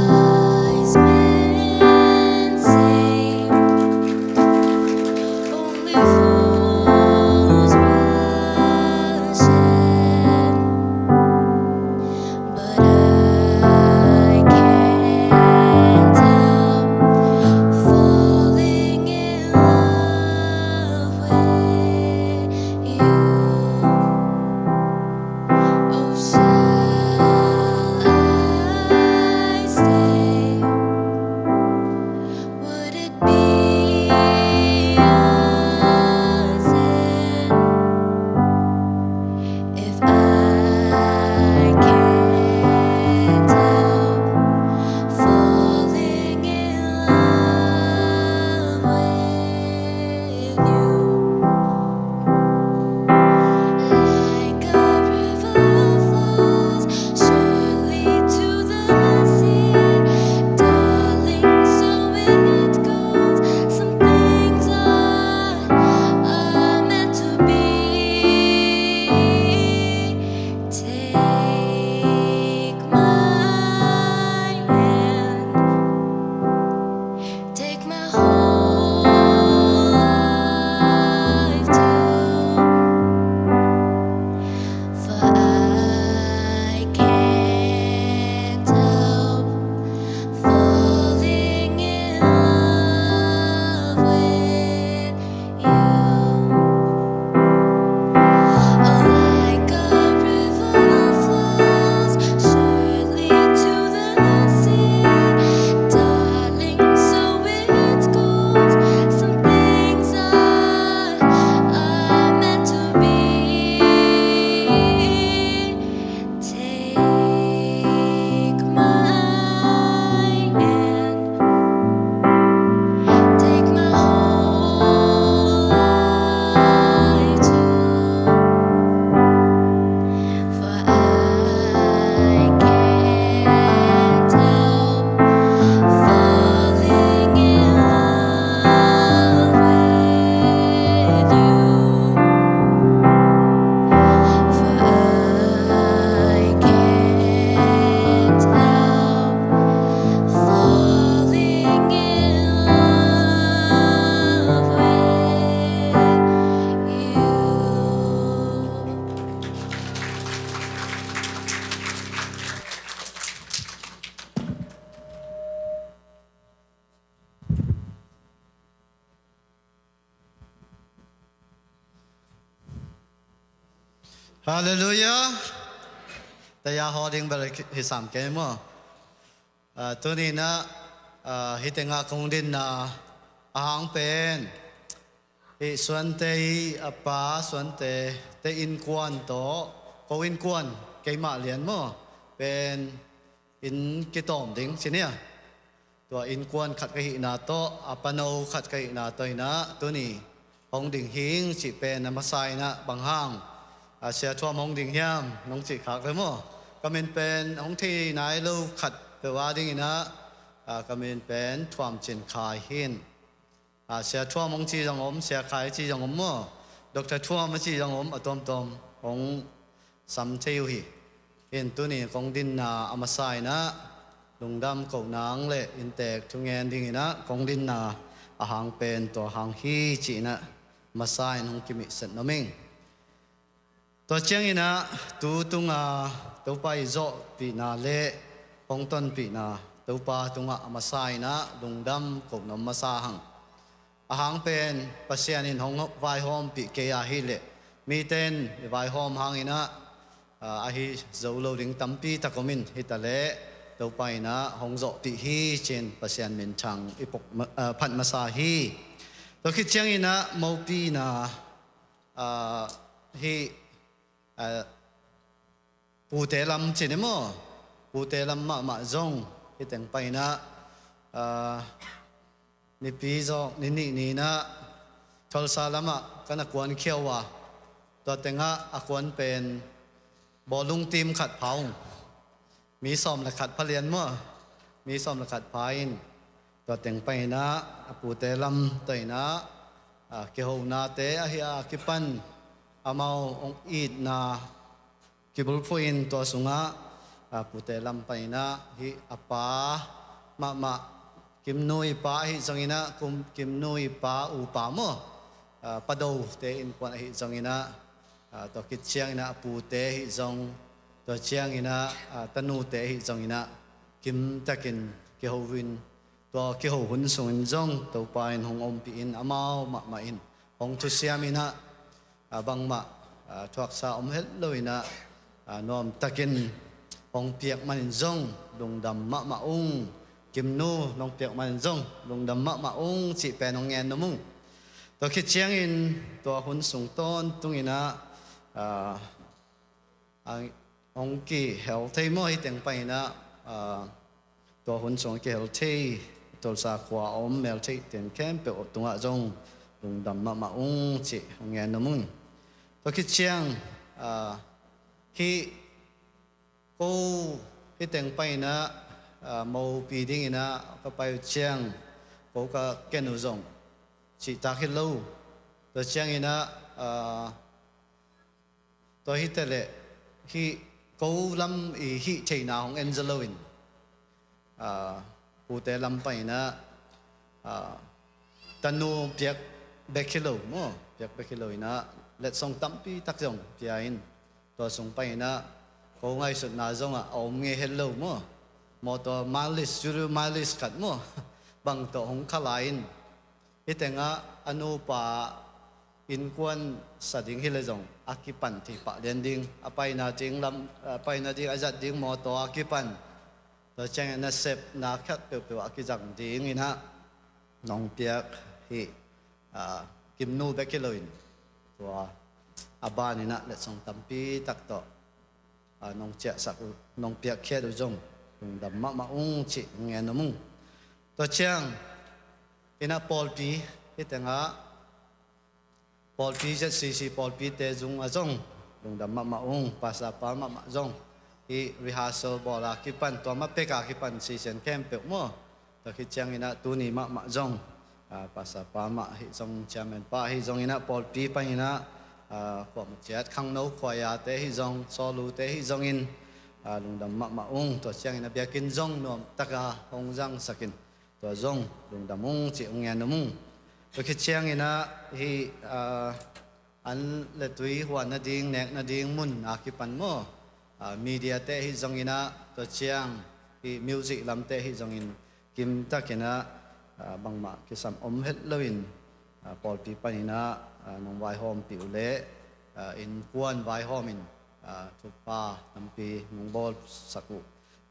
Wise men say only fools rush in, but I can't help falling in love with you. Oh, shall I stay? Would it be a sin if I can't help falling in love with you? Like a river flows surely to the sea, darling, so it goes. Some things are, are meant to be. Take my hand. Take my whole life too, for I can't help falling in love with you. Like a river flows surely to the sea, darling, so it goes. Some things are, are meant to be. Take my hand. Take my whole life too, for I can't help falling in love with you. For I can't help falling in love with you. Halleluiah. Taya haw ding bel hi sam kei maw. Ah, tuni-in ah, ah, hih tengah kong dinna a hang pen, hih Suante ii a pa Suante te innkuan tawh, ko innkuan, keimah lian maw, pen inn kitawm ding ci ni a. Tua innkuan khat ka hihna tawh, a pano khat ka hihna tawh in ah, tuni hong ding hing cih pen a masa in ah, bang hang, a, Sia Thuam hong ding hiam nong cih khak le maw. Ka min pen hong thei nai lo khat peuh a dingin ah, a, ka min pen Thuam Cin Khai hi in. A, Sia Thuam hong ci zong om, Sia Khai ci zong om maw, Doctor Thuam a ci zong om, a tuamtuam hong sam thei uh hi. Hi in tuni kong dinna a masa in ah, lungdam ko nang le inntek thungen dingin ah kong dinna a hang pen tua hang hi ci-in ah masa in hong kimihset nuam ing. Tua ciangin ah tu tunga Topa i zawhpihna le hong tonpihna Topa tungah a masa in ah lungdam ko nuam masa hang. A hang pen Pasian in hong vaihawmpih kei a hih leh mite in i vaihawm hangin ah, aa, ahi zo lo ding tampi tak om in, hi ta leh Topa in ah hong zawhpih hi ci-in Pasian minthang i pok ma-, aa, phat masa hi. Tua khit ciangin ah mopi in ah, aa, hih, aa, pute lam ci ni maw, pute lam mahmah zong hih teng pai in ah, aa, Nipi zawh ni nih ni-in ah Tulsa lamah ka na kuankhia uh a, tua tengah a kuan pen bawlung team khat pha ung. Mi sawm le khat pha lian maw, mi sawm le khat pha in, tua teng pai in ah a pute lam tua in ah, aa, kihonate ahi a kipan amau hong itna kibulphuh in tua sungah, aa, pute lam pai in ah hih a pa mahmah, Kimnu i pa ahi zongin ah, kum, Kimnu i pa upa maw, aa, Pa Do te innkuan ahi zongin ah, aa, tua khit ciangin ah a pute ahi zong, tua ciangin ah, aa, tanute ahi zongin ah kimtakin kiho in, tua kiho hun sungin zong Topa in hong ompih in amau mahmah in hong thusiam in ah, aa, bangmah, aa, thuaksa om het lo in ah, aa, nuamtakin hong piak manin zong lungdam mahmah ung. Kimnu nong piak manin zong lungdam mahmah ung cih pen hong ngen nuam ung. Tua khit ciangin tua hun sung tawntung in ah, aa, a, hong kihel thei maw, hih teng pai in ah, aa, tua hun sung kihel thei Tulsa khua a om meltheih ten khempeuh tungah zong lungdam mahmah ung cih hong ngen nuam ung. Tua khit ciang, aa, hih ko hih teng pai in ah, aa, mopi dingin ah ka pai uh ciang ko ka ken uh zong cihtak hi lo. Tua ciangin ah, aa, tua hi ta leh hih ko lam i hih theihna hong en zaw lo in, aa, pute lam pai in ah, aa, tanu piak bek hi lo maw, piak bek hi lo in ah letsong tampi tak zong pia in, tua sung pai in ah ko ngaihsutna zong ah a om ngei het lo maw, mawtaw mileage, zero mileage khat maw, bang tawh hong kha lai in, hih teng ah a nupa innkuan sa ding hi leh zong a kipan thei pah lian ding, a paina ding lam, a paina ding, a zat ding mawtaw a kipan, tua ciangin a sepna khat peuhpeuh a kizang dingin ah nong piak hih, aa, Kimnu bek hi lo in, tua a ban in ah letsong tampi tak tawh, aa, nong ciahsak uh, nong piakkhiat uh zong lungdam mahmah ung cih ngen nuam ung. Tua ciang in ah pawlpi, hih teng ah pawlpi, Z C C pawlpite zung ah zong lungdam mahmah ung. Pastor pa mahmah zong hih rehearsal bawl a kipan, tua mah pek a kipan sisen khempeuh maw, tua khit ciangin ah tuni mahmah zong, aa, pastor pa mah ahi zong, chairman pa ahi zongin ah pawlpi pai in ah, aa, kuamah ciat khangno khuaiate ahi zong, sawlute ahi zongin, aa, lungdam mahmah ung. Tua ciangin ah biakinn zong nuamtak a hong zangsak in, tua zong lungdam ung cih hong ngen nuam ung. Tua khit ciangin ah hih, aa, an le tui huan nading, nek nading mun a kipan maw, aa, media te ahi zongin ah, tua ciang hih music lamte ahi zongin kimtakin ah, aa, bangmah kisam om het lo in, aa, pawlpi panin ah, aa, nong vaihawmpih uh leh, aa, innkuan vaihawm in, aa, thupha tampi nong bawlsak uh,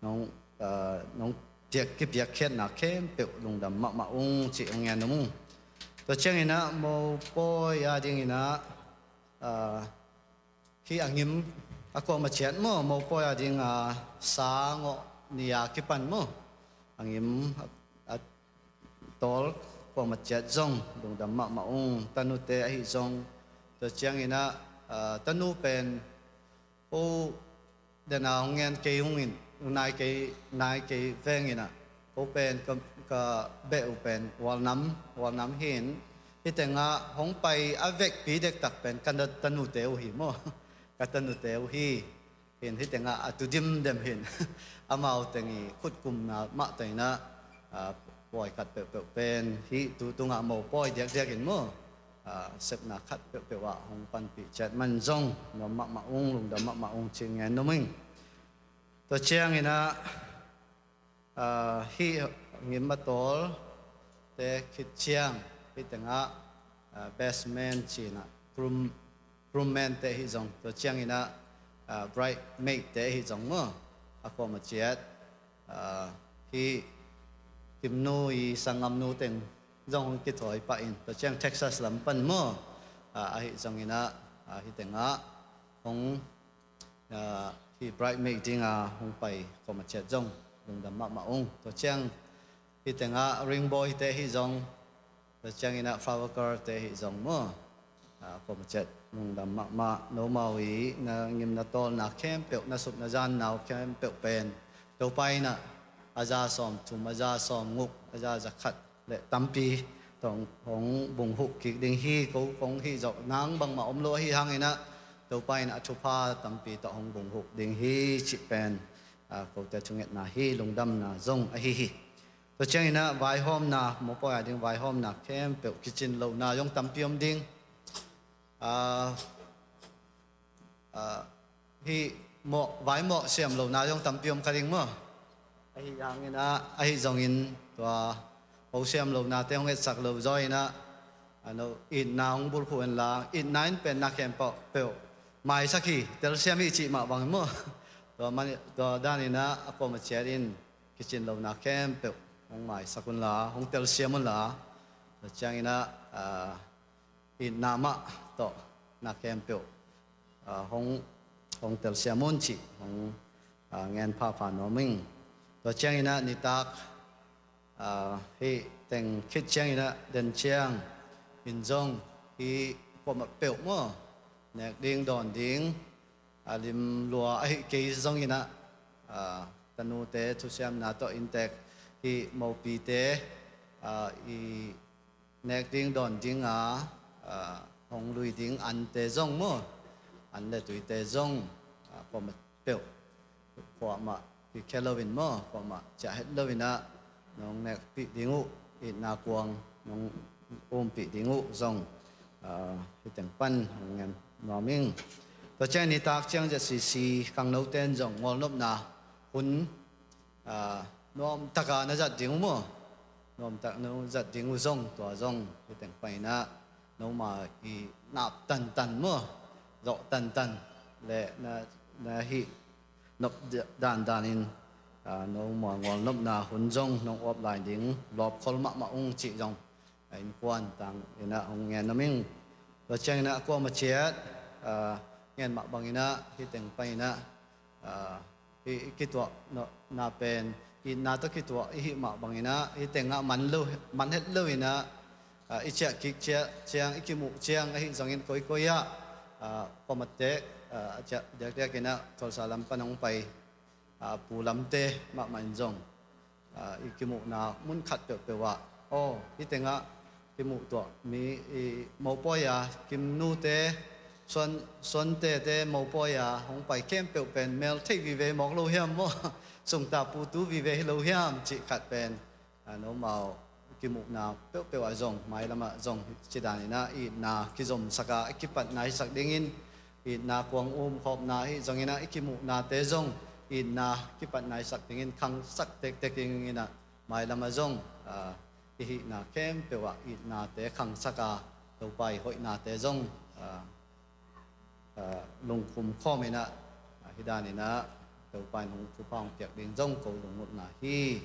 nong, aa, nong piak, kipiakkhiatna khempeuh lungdam mahmah ung cih hong ngen nuam ung. Tua ciangin ah mopawi a dingin ah, aa, hih a ngim a kuamah ciat maw, mopawi a ding a sa ngawh ni a kipan maw, a ngim a, a tawl kuamah ciat zong lungdam mahmah ung. Tanute ahi zong, tua ciangin ah, aa, tanu pen ko den a hong ngen kei ung in, nai kei, nai kei veng in ah, ko pen ka, ka beh uh pen Walnam, Walnam hi in, hih teng ah hong pai a vekpi dektak pen ka na, tanute uh hi maw, ka tanute uh hi. Hin hih teng ah a tu dimdem hin, amau teng i khutkumna mah tawh in ah, aa, pawi khat peuhpeuh pen hih tu tungah mopawi diakdiak in maw, aa, sepna khat peuhpeuh ah hong panpih ciat man zong nuam mahmah ung, lungdam mahmah ung cih ngen nuam ing. Tua ciangin ah, aa, hih ngim a tawlte khit ciang, Hih tengah, ah, best man ci-in ah, groom, groom man te ahi zong, tua ciangin ah, ah, bride maid te ahi zong maw, a kuamah ciat, ah, hih Kimnu i sanggamnu teng zong hong kithawi pah in, tua ciang Texas lam pan maw, ah, ahi zongin ah, ah, hih tengah hong, ah, hih bride maid dinga hong pai kuamah ciat zong lungdam mahmah ung. Tua ciang hih tengah ring boy te ahi zong, tua ciangin ah flower girl te ahi zong maw, ah, kuamah ciat lungdam mahmah. Nomau i na ngim na tawlna khempeuh, na sup na zan nau khempeuh pen Topa in ah a za sawm thum, a za sawm nguk, a za za khat le tampi tawh hong bunghuh kik ding hi. Ko kong hih zawh nang bangmah om lo ahi hangin ah Topa in ah a thupha tampi tawh hong bunghuh ding hi cih pen, ah, kote thungetna hi, lungdamna zong ahi hi. Tua ciangin ah vaihawmna, mopawi a ding vaihawmna khempeuh kicin lohna zong tampi om ding. Ah, ah, hih mawh, vai mawh siam lohna zong tampi om kha ding maw. Ahi hangin ah, ahi zongin tua ho siam lohnate hong etsak lo zaw in ah, a no, itna hong bulphuh hen la, itna in pen na khempeuh peuh maisak hi, telsiam hi cih mah bangin maw. Tua man, tua danin ah a kuamah ciat in kicin lohna khempeuh hong maisak un la, hong telsiam un la. Tua ciangin ah, ah, itna mah tawh na khempeuh, ah, hong, hong telsiam un cih hong, ah, ngen phapha nuam ing. Tua ciangin ah nitak, ah, hih teng khit ciangin ah den ciang in zong hih kuamah peuh maw, nek ding dawn ding, a lim lua ahi kei zongin ah, ah, tanute thusiamna tawh inntek hih mopite, ah, i nek ding dawn dinga, ah, hong lui ding ante zong maw, an le tuite zong, ah, kuamah peuh, kuamah kikhia loin maw, kuamah ciah het loin ah nong nekpih ding uh, itna kuang nong umpih ding uh zong, ah, hih teng pan hong ngen nuam ing. Tua ciang nitak ciang Z C C khangnote in zong ngawlnopna hun, ah, nuamtaka na zat ding uh maw, nuamtak na zat ding uh zong, tua zong hih teng panin ah noma i nap tantan maw, zawh tantan le na, na hih nop dandanin, ah, noma ngawlnopna hun zong nong uap lai ding lawpkhol mahmah ung cih zong, ah, innkuan tangin ah hong ngen nuam ing. Tua ciangin ah a kuamah ciat, ah, ngen mah bangin ah hih teng panin ah, ah, i, i kituah na pen itna tawh kituah i hih mah bangin ah hih tengah man lo, man het loin ah, ah, i ciah kik ciah ciang, i kimuh ciang ahi zongin koikoi ah, ah, kuamah tek, ah, a ciah diakdiakin ah Tulsa lam pan hong pai, ah, pu lamte mahmah in zong, ah, i kimuhna mun khat peuhpeuh ah, aw, hih tengah kimuh tuah mi, i mopawi a Kimnute, Suan, Suantete mopawi a hong pai khempeuh pen mel thei vive mawk lo hiam maw, sungta putu vive hi lo hiam cih khat pen, ah, nomau kimuhna peuhpeuh ah zong, mailam ah zong, ci danin ah itna kizomsak a, i kipatna hisak dingin, itna kuang umkhawmna ahi zongin ah i kimuhnate zong itna kipatna hisak dingin khangsak tektek dingin ah mailam ah zong, ah, i hihna khempeuh ah itnate khangsak a, Topa i hoihnate zong, ah, ah, lungkhum khawmin ah, ah, hih danin ah Topa in hong thupha hong piak ding zong ko lunggulhna hi.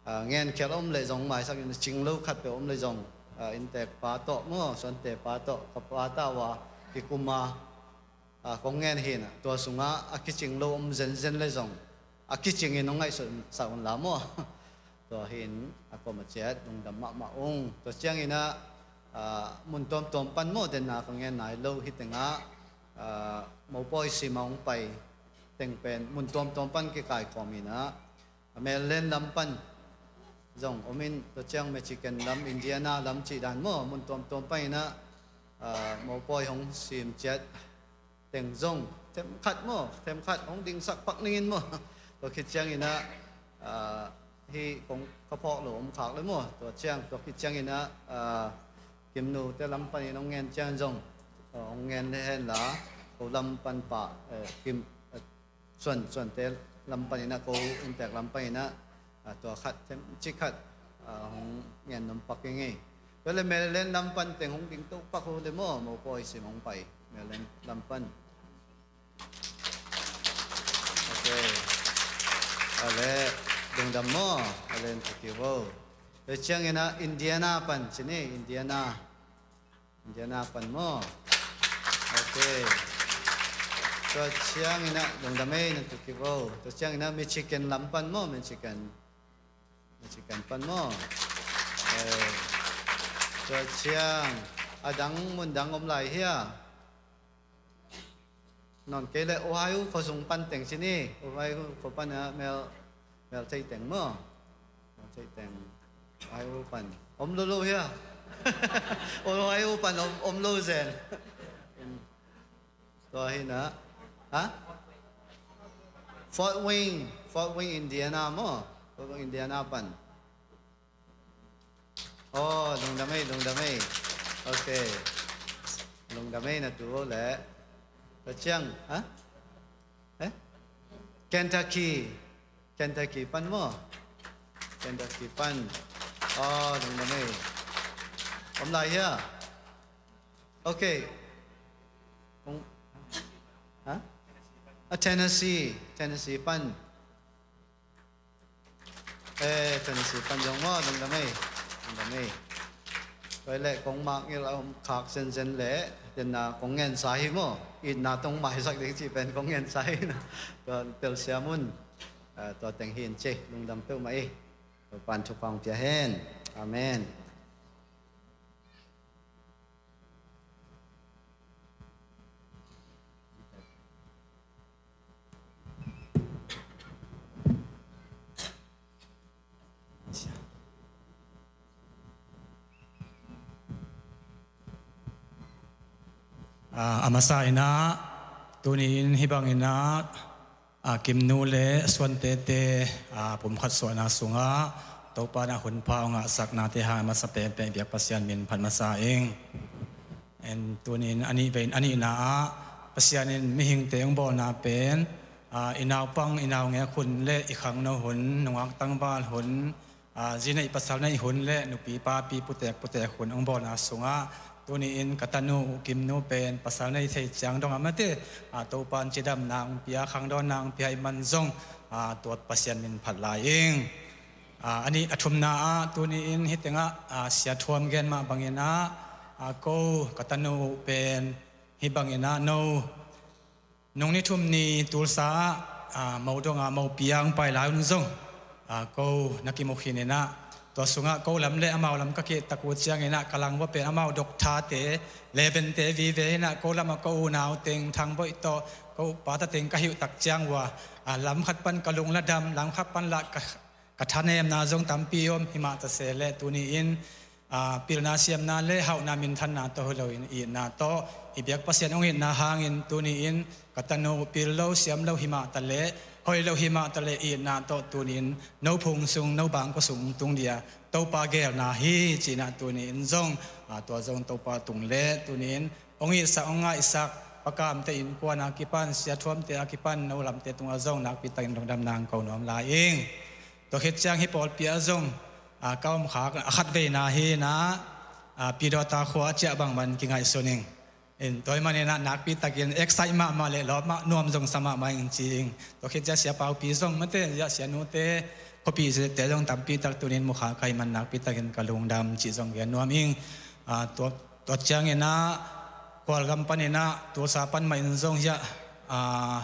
Ah, ngenkhial om leh zong maisak in, cing lo khat peuh om leh zong, ah, inntek pa tawh maw, Suante pa tawh, ka pa ta uh a kikum a, ah, kong ngen hi in ah, tua sungah a kicing lo om zenzen leh zong a kicingin hong ngaihsutsak un la maw. Tua hi in a kuamah ciat lungdam mahmah ung. Tua ciangin ah, ah, mun tuamtuam pan maw, denna ka ngen nai lo hih tengah, ah, mopawi sim a hong pai teng pen mun tuamtuam pan kikaikhawm in ah, Maryland lam pan zong om in, tua ciang Michigan lam, Indiana lam cih dan maw, mun tuamtuam pan in ah, ah, mopawi hong sim ciat teng zong themkhat maw, themkhat hong dingsak pak ning in maw. Tua khit ciangin ah, ah, hih kong ka phawk lo om khak le maw, tua ciang, tua khit ciangin ah, ah, Kimnute lam panin hong ngen ciang zong, ah, hong ngen le hen la, ko lam pan pa, eh, Kim, eh, Suan, Suante lam panin ah, ko inntek lam panin ah, ah, tua khat themcik khat, ah, hong ngen nuam pak ing ei. Tua le Maryland lam pan teng hong ding to pak uh le maw, mopawi sim hong pai Maryland lam pan. Ok. Ale, lungdam maw. Ale, thank you maw. Tua ciangin ah Indiana pan ci ni, Indiana. Indiana pan maw. Ok. Tua ciangin ah lungdam ei, nang tuki bo. Tua ciangin ah Michigan lam pan maw, Michigan. Michigan pan maw. Eh. Tua ciang a dang mun dang om lai hia. Nawn kei le Ohio khua sung pan teng ci ni. Ohio khua pan ah mel, mel thei teng maw. Mel thei teng. Ohio pan. Om lo lo hia. Ohio pan om, om lo zen. Tua hi na. Ha? Fort Wayne. Fort Wayne, Indiana maw. Fort Wayne, Indiana pan. Oh, lungdam ei, lungdam ei. Ok. Lungdam ei na tu le. Tua ciang, ha? Eh? Kentucky. Kentucky pan maw. Kentucky pan. Oh, lungdam ei. Om lai hia. Ok. Kong, ha? A Tennessee. Tennessee pan. Eh, Tennessee pan zong maw, lungdam ei. Lungdam ei. Tua le kong mak ngil a om khak zenzen le, tenna kong ngensa hi maw. Itna tong maisak ding ci pen kong ngensa hi na. Tua telsiam un. Ah, tua teng hi in ci, lungdam peuhmah ei. Tua pan thupha hong pia hen. Amen. Ah, a masa in ah, tuni in hih bang in ah, ah, Kimnu le Suantete, ah, pumkhat suahna sungah Topa in ah hunpha hong ngahsaknate hang a masa penpen biak Pasian min phat masa ing. En, tuni in a nih vei, a nihna ah Pasian in mihingte hong bawlna pen, ah, i naupang, i naungek hun le i khangno hun, nungak tangval hun, ah, zi neih pasal neih hun le nupi papi putek putek hun hong bawlna sungah tuni in ka tanu uh Kimnu pen pasal nei thei ciang dong a mate, ah, Topa in cidamna hong pia, khangdawnna hong pia ahih man zong, ah, tua Pasian min phat lai ing. Ah, a nih a thumna ah tuni in hih tengah, ah, Sia Thuam gen mah bangin ah, ah, ko ka tanu uh pen hih bangin ah no nung ni thum ni Tulsa ah, ah, mo dong ah mo piang pai lai un zong, ah, ko na kimu khin in ah tua sungah ko lam le amau lam ka kihtak uh ciangin ah ka lang uh a pen amau doktate, levente vive in ah ko lam ah ko unau teng Thang Boih tawh ko upate teng ka hilh tak ciang uh ah, ah, lam khat pan ka lung la dam, lam khat pan lah ka ka thanemna zong tampi om hi mah ta se le tuni in, ah, pilna siamna le hauhna minthanna tawh hi loin itna tawh i biak Pasian hong itna hangin tuni in ka tanu pil lo siam lo hi mah ta le, hoih lo hi mah ta le itna tawh tuni in no phung sung, no bangkua sung tung dia Topa geelna hi ci-in ah tuni in zong, ah, tua zong Topa tung le tuni in hong itsak, hong ngaihsak Pa Kamte innkuan a kipan, Sia Thuamte a kipan, no lamte tungah zong nakpi takin lungdamna hong ko nuam lai ing. Tua khit ciang hih pawlpi ah zong, ah, ka om khak a khat veina hi in ah, ah, Pidawta khua a ciah bang man kingaihsun ing. In tua ahih manin ah nakpi takin excite mahmah le lawp mah nuam zong sa mahmah ing ci ing. Tua khit ciang Sia Paupi zong mate, Sia, Sia Nute, khuapi zite zong tampi tak tuni in mu khak ka hih man nakpi takin ka lungdam cih zong gen nuam ing. Ah, tua, tua ciangin ah Khualgam panin ah Tulsa pan mah in zong hiah, ah,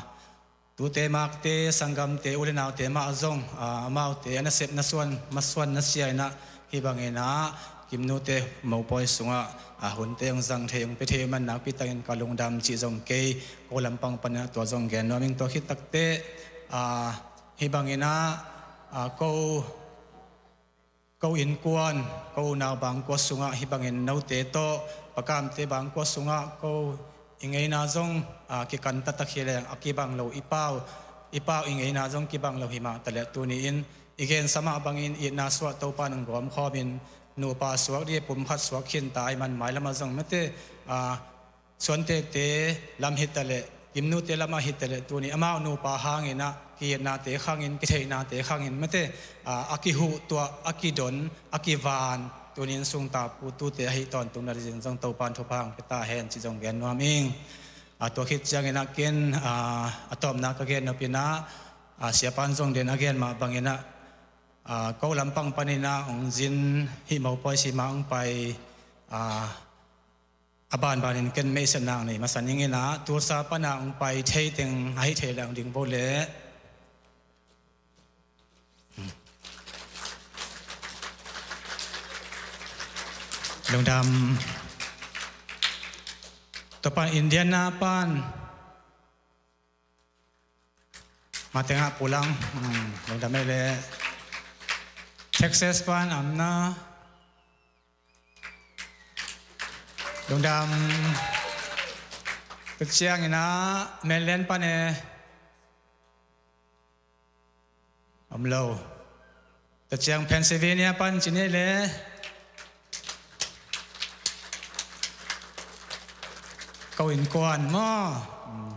tute makte, sanggamte, u le naute mah zong, ah, amaute a nasep na suan, masuan na sia in ah hih bangin ah Kimnute mopawi sungah, ah, hunte hong zang thei, hong pia thei man nakpi takin ka lungdam cih zong kei ko lampang panin ah tua zong gen nuam ing. Tua khit takteh, ah, hih bangin ah, ah, ko ko innkuan, ko unau bangkua sungah hih bangin note tawh Pa Kamte bangkua sungah ko i ngeina zong, ah, kikan taktak hi leng a kibang lo i pau, i pau i ngeina zong kibang lo hi mah ta le tuni in i gensa mah bangin itna suah Topa in hong gawmkhawmin nupa suak dih, pumkhat suak khin ta ahih man mailam ah zong mate, ah, Suantete lam hi ta le, Kimnute lam ah hi ta le tuni amau nupa hangin ah ki-itnate khangin, kitheihna te khangin mate, ah, a kihuhtuah, a kidon, a kivan, Tunin sungta putute ahi tawntung nading zong Topan thupha hong pia ta hen ci zong gen nuam ing. A, tua khit ciangin ah ken, a, a tawpna ka gen nop in ah, a, siapan zong den a gen mah bangin ah, a, ko lampang panin ah hong zin hih mopawi sima hong pai, a, a banbanin ken meihsetna nei masa ning in ah, Tulsa pana hong pai thei teng ahi thei leh hong ding bo leh. Lungdam. Tua pan Indiana pan. Matengah pulang. Hmm, lungdam ei leh. Texas pan amna. Lungdam. Tua ciangin ah Maryland pan e. Om lo. Tua ciang Pennsylvania pan ci ni leh. Ko innkuan maw. Hmm.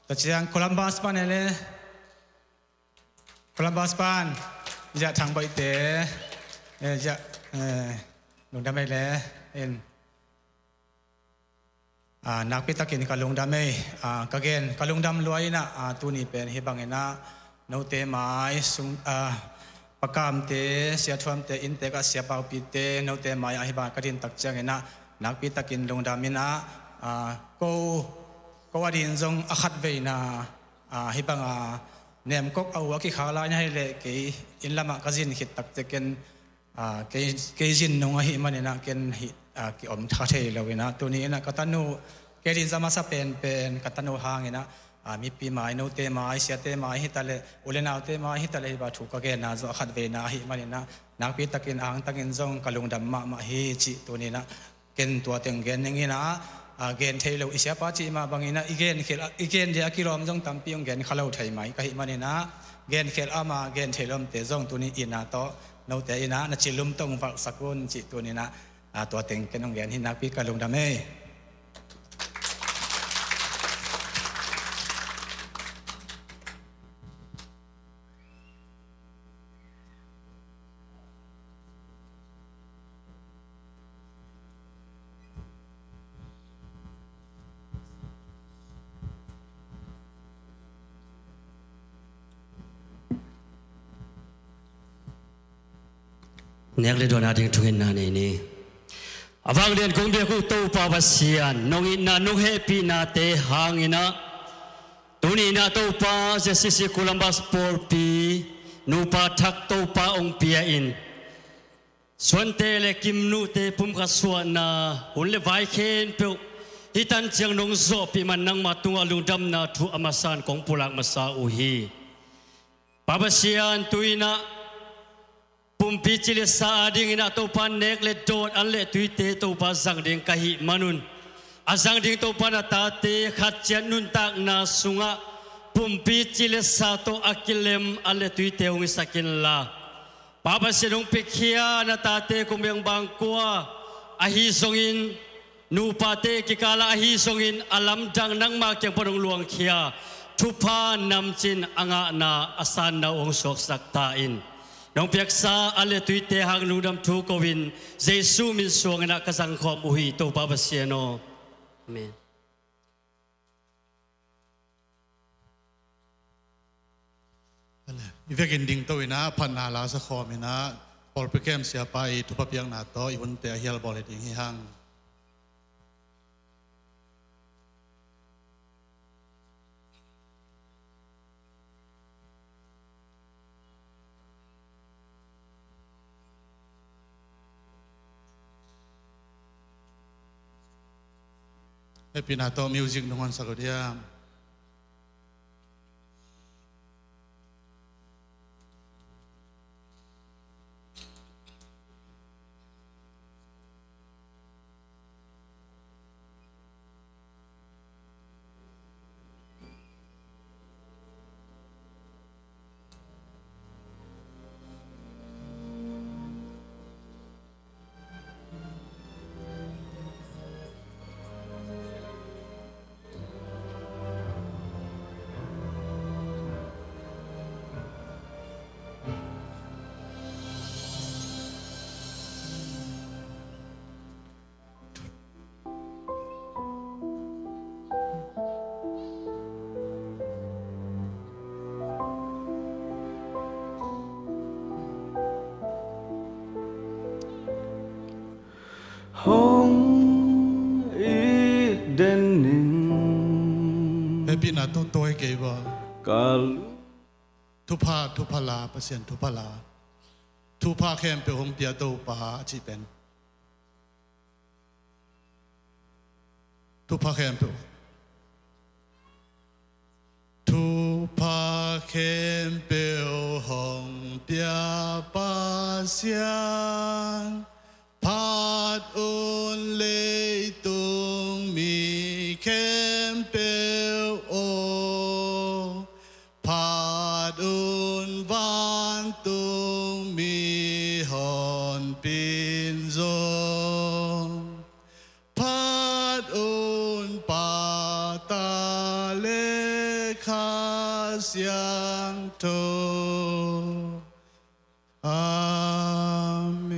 Tua ciang Columbus pan e leh. Columbus pan, ziah thang baihte, eh, ziah, eh, lungdam ei leh, in. Ah, nakpi takin ka lungdam ei, ah, ka gen, ka lungdam lua in ah, ah, tuni pen hih bangin ah, note mai, sung, ah, pakamte, siathuamte, inntek ah siapaupite, note mai ah hih bangin ka din tak ciangin ah, nakpi takin lungdam in ah, ah, ko, ko ading zong a khatveina, ah, hih bang a nemkok a uh a kikhak lai na hi leh kei inn lamah ka zin khit takte ken, ah, kei, kei zin nung ahih manin ah ken hih, ah, kiom kha thei lo in ah tuni in ah ka tanu, kei din zong a masa penpen ka tanu hangin ah, ah, mipi mai, note mai, siate mai hi ta leh, u le naute mai hi ta leh hih bang thu ka genna zong a khatveina ahih manin ah nakpi takin a hang takin zong ka lungdam mahmah hi cih tuni in ah ken tua teng gen ning in ah, a, gen thei lo i siapa cih mah bangin ah, i gen khel, i gen dia a kilawm zong tampi hong gen kha lo thei mai ka hih manin ah, gen khel ama gen thei lawmte zong tuni in ah tawh, note in ah, na cilum tong valhsak un cih tuni in ah, a, tua teng ken hong gen hi nakpi ka lungdam ei. Nek le dawn a ding thungetna nei ni. A vanglian kong biak uh Topa Pasian, nong itna nong hehpihnate hangin ah, tuni in ah Topa Z C C Columbus pawlpi nupa thak Topa hong pia in, Suante le Kimnuhte pumkhat suahna hun le vai khempeuh hih tan ciang nong zawhpih man nangma tungah lungdamna thu a masa in kong pulak masa uh hi. Pa Pasian, tu-in ah pumpi ci le sa a dingin ah Topa nek le dawn an le tuite Topa zang ding ka hih manun, a zang ding Topa na tate khat ciat nuntakna sungah pumpi ci le sa tawh a kilem an le tuite hong hisak inla, Pa Pasian hong piakhia na tate kong biang bangkua ahi zongin, nupate kikala ahi zongin a lamdang nangma kiang pan hong luangkhia, thupha namcin a ngahna a sanna uh hong suaksak ta in. Nong piaksa an le tuite hang lungdam thu ko-in Jesu min suangin ah ka zangkhawm uh hi, Topa Pasian aw. Amen. I vekin dingto in ah phatna la zakhawm in ah pawlpi kem siapa i thupha piakna tawh i hunte a hial bawl hi ding hi hang. Hehpihna tawh music nong honsak uh diam? Hong it den in. Hehpihna tawh tawi kei ba. Ka lu- Thupha, thupha la, Pasian thupha la. Thupha khempeuh hong pia Topa a cih pen. Thupha khempeuh. Thupha khempeuh hong pia Pasian, phat un leitung mi khempeuh aw, phat un vantung mihonpi in zong, phat un Pa, Ta leh Kha Siangtho. Amen.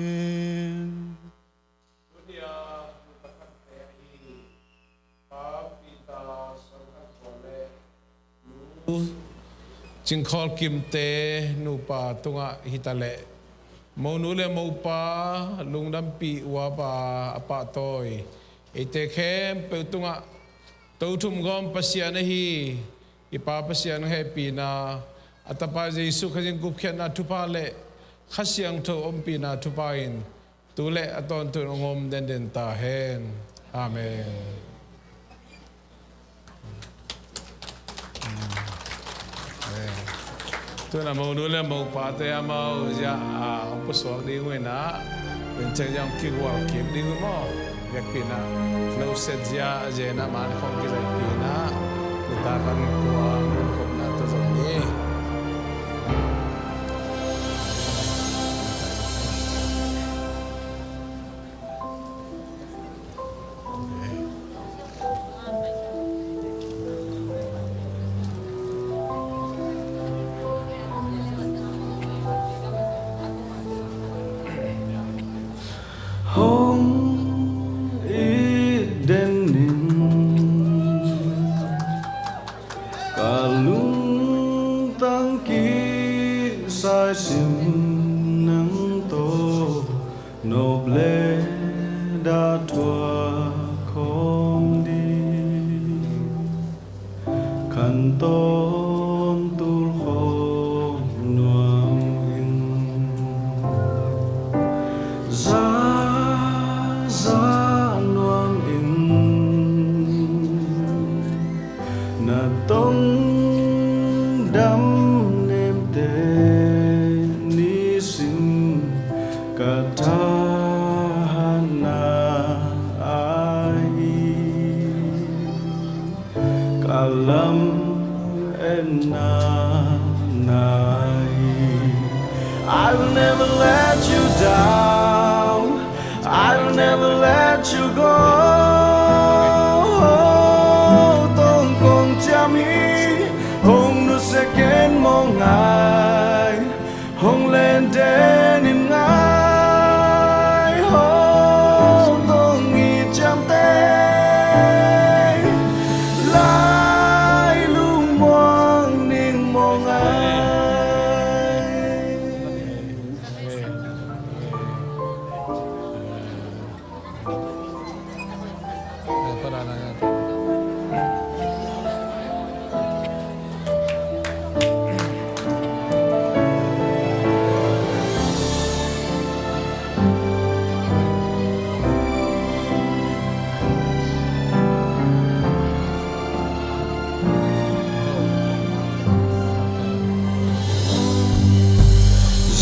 Cingkhawl Kimte nupa tungah hi ta leh, monu le mopa, lungdampih uapa a pahtawi eite khempeuh tungah Tothumgawm Pasian ahi i Pa Pasian hehpihna, a Tapa Jesu Khazih gupkhiatna thupha le Kha Siangtho ompihna thupha in tu le a tawntung hong om denden ta hen. Amen. Tuna monu le mopate amau zia a hong pusuak ding uh inah, in ceng zia hong kigual kik ding uh maw? Vekpi inah, no set zia zia inah man khong kizaipih inah, nita kan kua mun khopna tawh zong ni. Hong it den in. Ka lungtang kisai sim nang tawh, nop le dah thuak khawm ding, khantawn tul khawm nuam ing. Za, za nuam ing. Na tongdam nemte nisim ka thahatna ahi, ka lametna na hi. I will never let you down. I will never let you go. Tong kong ciam hi, hong nusia ken mawk ngai, hong len den in ngai. Hong tong i ciamte, lai lungmuang ning mawk ngai.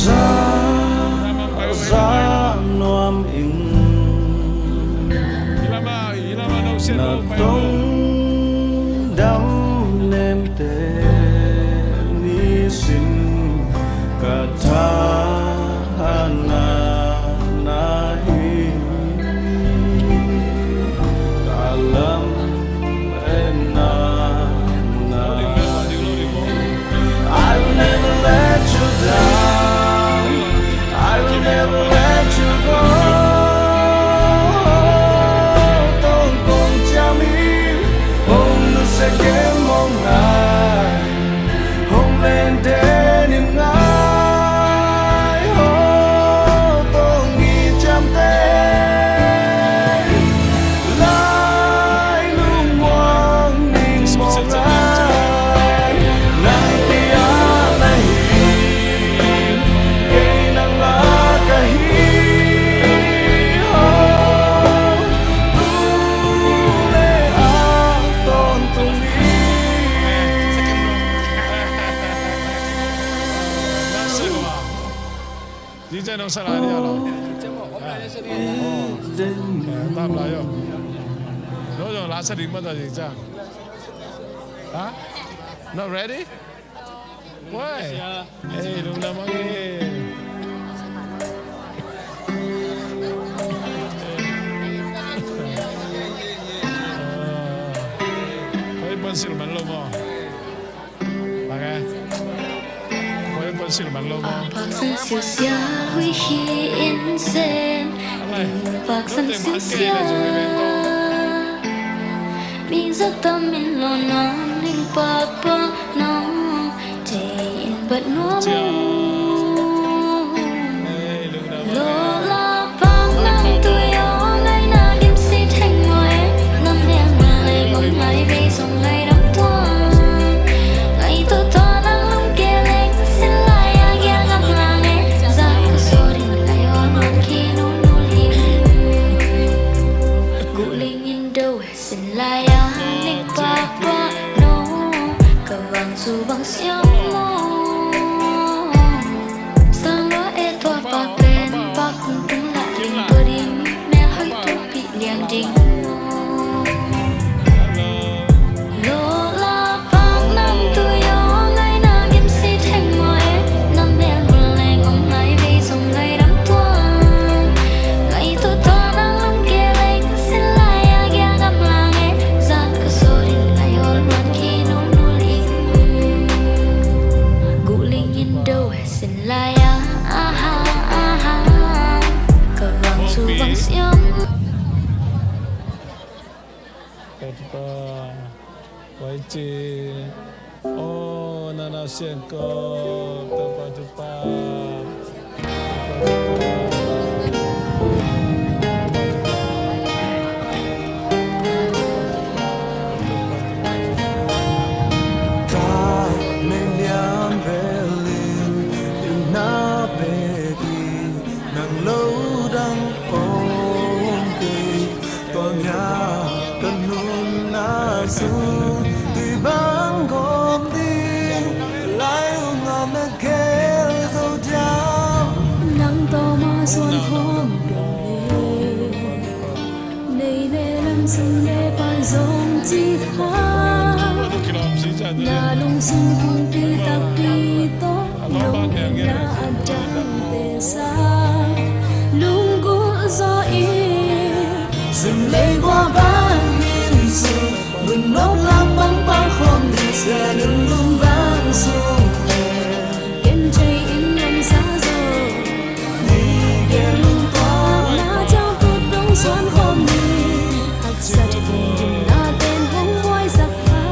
Za, za nuam ing. Na tongdam nemte nisim ka thahatna na hi. Ka lametna na hi. I will never let you down. I will never let you go. Tong kong ciam hi, Nong sa lai dia lo. Tam lai yo. No, no, la sa ding mah ta ding ca. Ha? Not ready? Why? Hey, lungdam mah e. Koi pon silh man lo maw. Bang e? Koi pon silh man lo maw. Paksan siusial hui hi in sen. Paksan siusial. Min za tam in lo nang ning pakpak nong. Thei in bat nuam uh. Lo la pang nam tu yo ngai na lim si theng mo e. Nam nel ma lai ngom lai vei song lai dam tuan. Ngai tu tua nang lum ke leng sin lai a gia ngam lang e. Zan ka so din lai hon man ki nu nu lim. Gu ling in do e. Sin lai a ning pakpak no ka vang su vang siam maw. Sang lua e tua pak pen pak kung tung la ling tua ding me hoi tua pi liang ding maw. Lo la pak nam tu yo ngai na gim si theng maw e. Nam bel bul leng om lai vei song lai dam tuan. Ngai tu tua nang lum ke leng. Sin lai a gia ngam lang e. Zan ka so din lai hol man ki nul nul ing. Gu ling in do e sin lai a. Aha, aha. Ka vang su vang siam. Ka tupa. Wai ci. O, Nana Siangkop, Topa, Topa. Ka leng liam bel in, in na bek in, nang lo dang om kei. Tua ngia ka nunna sung, tui bang gawp ding, lai ung a na gel zo diam. Nang tawh mah suan khawm dong le, nei le lam sung le pai zong ci kha. Na lungsim pumpi takpi tawh nong itna a dang pesa. Lunggulh zaw in, sim lei gua bang in sung, nun nok lam bang pang khawm ding sia, nun lum bang sung le, ken thei in lam sa zaw. Ni gen lungtuak na ciang tut dong suan khawm ni. Haksat in gimna ten hong buaisak kha.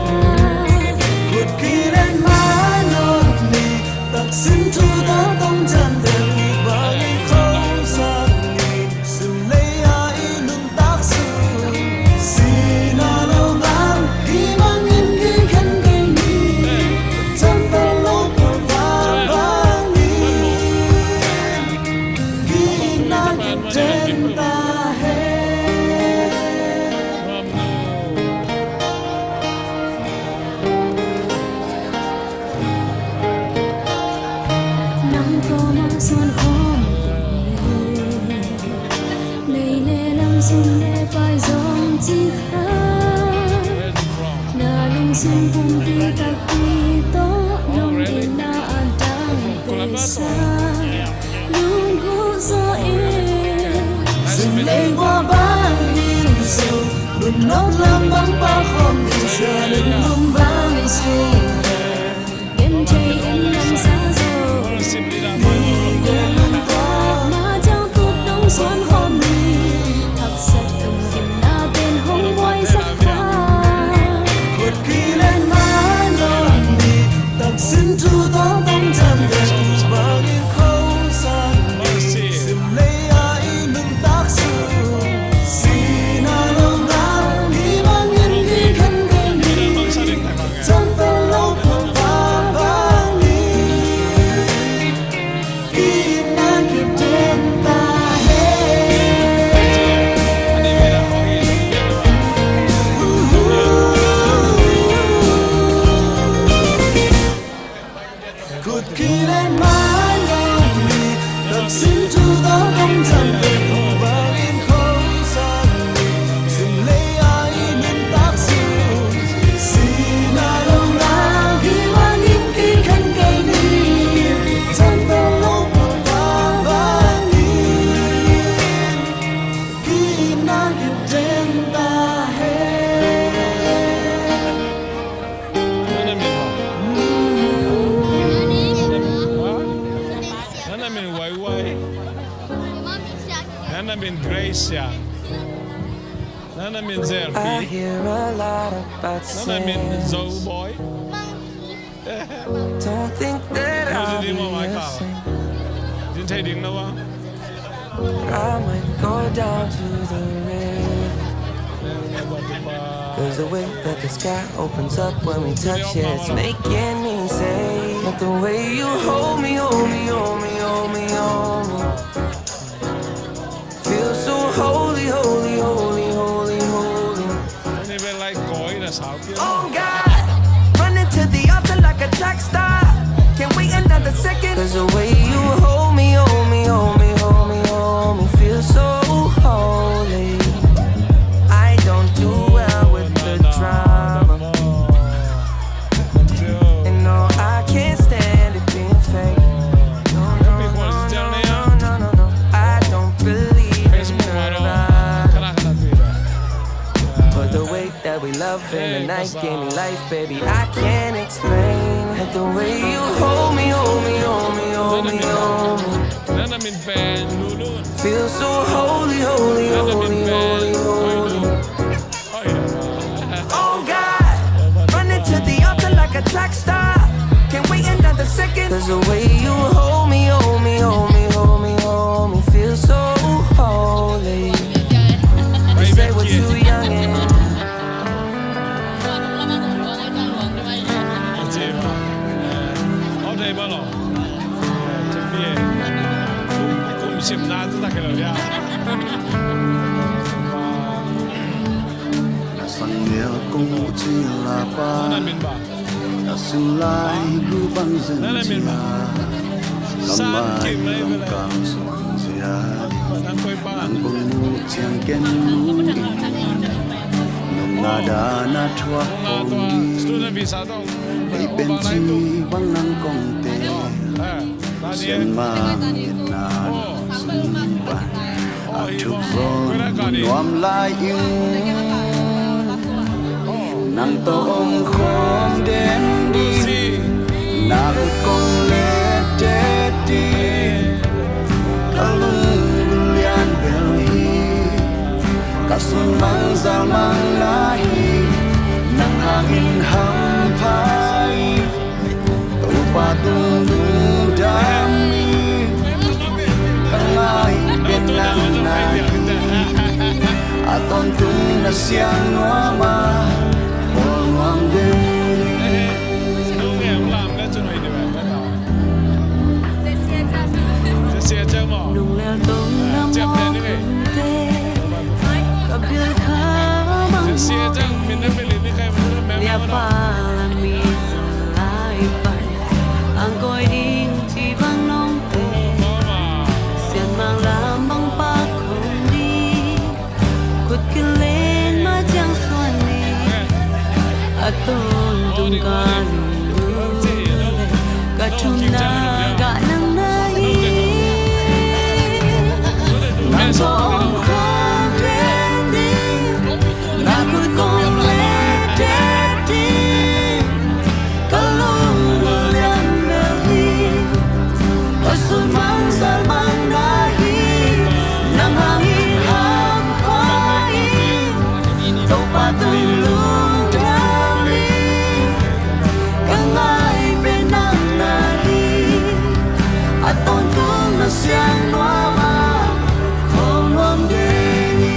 Kut kilen man om ni. Taksin thu tawh tong ciang ten bang in khosak ni. Sim lei a i nuntak sung. Sihna lo ngang, i mangin kikhen kei ni. Ciang tawh lo pua bang in. Gina giten ta hen. Nang tawh mah suan khawm ding le, nei le lam sung le pai zong ci kha. Na lungsim pumpi takpi tawh nong itna a dang pesa. Lunggulh zaw in, sim lei gua bang in sung, nun nok lam bang pang khawm ding sia, nun lum bang sung le, ken thei in lam sa zaw. Ni gen lungtuak na ciang tut dong suan khawm ni. Haksat in gimna ten hong buaisak kha. Kut kilen man om ni. Taksin thu tawh tong ciang ten bang in khosak ni. Sim lei a i nuntak sung. Sihna lo ngang, i mangin kikhen kei ni. Na min Grace ya. Na na min Zelpi. Na na min Zo Boy. Don't think that I'll be a saint. Din thei ding na wa. I might go down to the river. 'Cause the way that the sky opens up when we touch it, it's making me say, but the way you hold me, hold me, hold me, hold me, hold me, feel so holy, holy, holy, holy, holy. Oh God, running to the altar like a track star. Can't wait another second. 'Cause the way you hold me, hold me, hold me, hold me, hold me, feel so holy. I don't do well with the drama. And no, I can't stand it being fake. No, no, no, no, no, no, no. I don't believe in love. But the way that we love in the night gave me life, baby, I can't explain. But the way you hold me, hold me, hold me, hold me, hold me. Feel so holy, holy, holy, holy, holy. Oh God, running to the altar like a track star. Can't wait another second. 'Cause the way you hold me, hold me, hold me, hold me, hold me, feel so holy. They say we're too young and Kum simna tu tak lo ya. Na sang nel kong mu cila pa. Na min ba. Ka sulai gu bang zen cia. Ka mai lam kang suang cia. Nang kong mu ciang ken mu in. Nong na da na thuak kong di. Ei pen ci bang nang kong te. Sian mang itna sung pan a thuk zon nuam lai in. Nang tawh om khawm den ding, na khut kong let det ding. Ka lunggulh lian bel hi, ka sun mang zal mang na hi, nang hangin hampha hi. Topa tung lungdam hi, ka ngai pen nang na hi. A tawntung na siang nuam a, khawl nuam den hi. Nung lel tong na mawk te, ka bil kha bang mawk te. Nia pa la mi zalai pan, ang koi ding ci bang nong te. Sian mang lam bang pak khong ding. Khut kilen ma ciang suan ni, a tawntung ka lungdam le, ka thumna gah nang na hi. Nang tawh om khawm den ding, na khut kong let det ding. Ka lunggulh lian na hi, ka sun mang zal mang na hi, nang hangin hampha hi. Topa tung lungdam hi, ka ngai pen nang na hi. A tawntung na siang nuam a, khawl nuam den hi.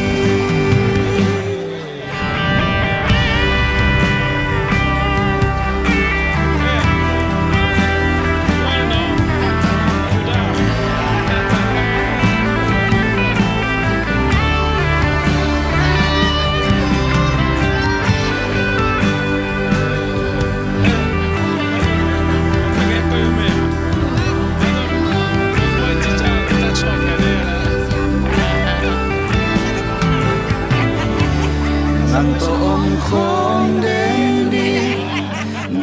Nang tawh om khawm den ding,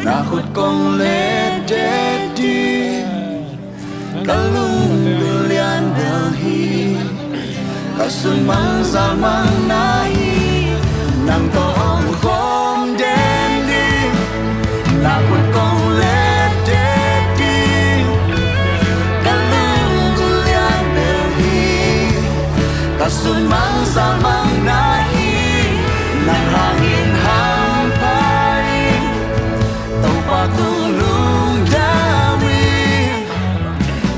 na khut kong let det ding. Ka lunggulh lian bel hi, ka sun mang zal mang na hi. Nang tawh om khawm den ding, na khut kong let det ding. Ka lunggulh lian bel hi, ka Sun mang zal mang na hi, nang hangin hampha in, Topa kong lungdam in,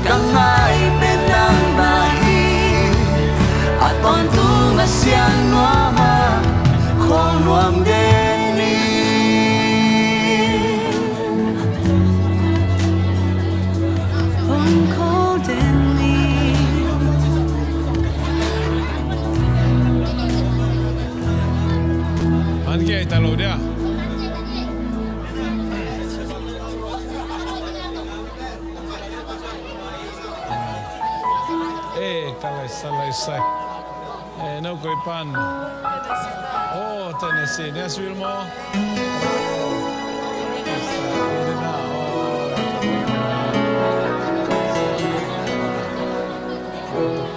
ka ngai pen nang na hi, a tawntung a siang nuam a, khawl nuam den in. An kia ita lo dia. Eh, ka lai sa lai sai. Eh, no koi pan. Oh, Tennessee, Nashville maw?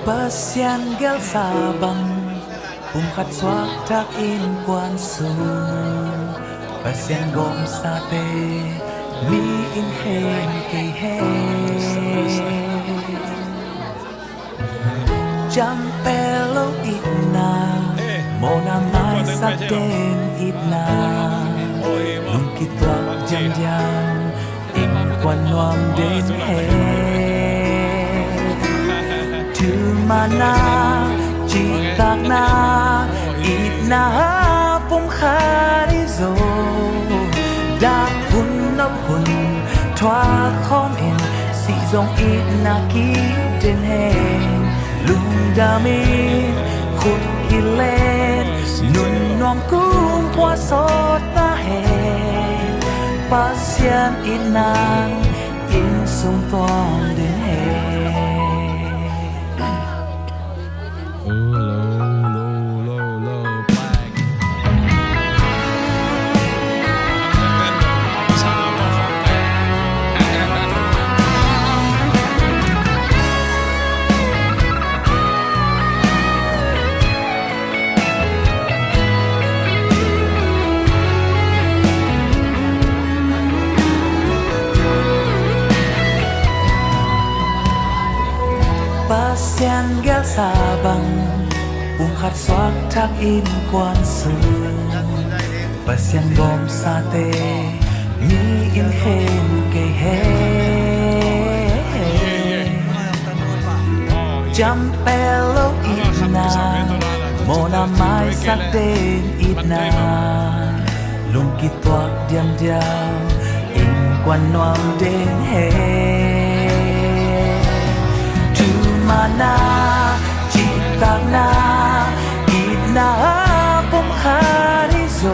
Pasian gelsa bang, pumkhat suakthak innkuan sung, Pasian gawmsate mi in khen kei hen. Ciampel lo itna, mawhna maisak den itna, lungkituak diamdiam, innkuan nuam den hen. Thumana, cihtakna, itna pumkhat i zo, dak hun nop hun thuak khawm in, sih zong itna kiden hen. Lungdam in, khut kilen, nun nuam kung khua sawt ta hen. Pasian itna in sung tuam den hen. Pasian gelsa bang, pumkhat suakthak innkuan sung, Pasian gawmsate mi in khen kei hen. Ciampel lo itna, mawhna maisak den itna, lungkituak diamdiam, innkuan nuam den hen. Thumana, cihtakna, itna pumkhat i zo,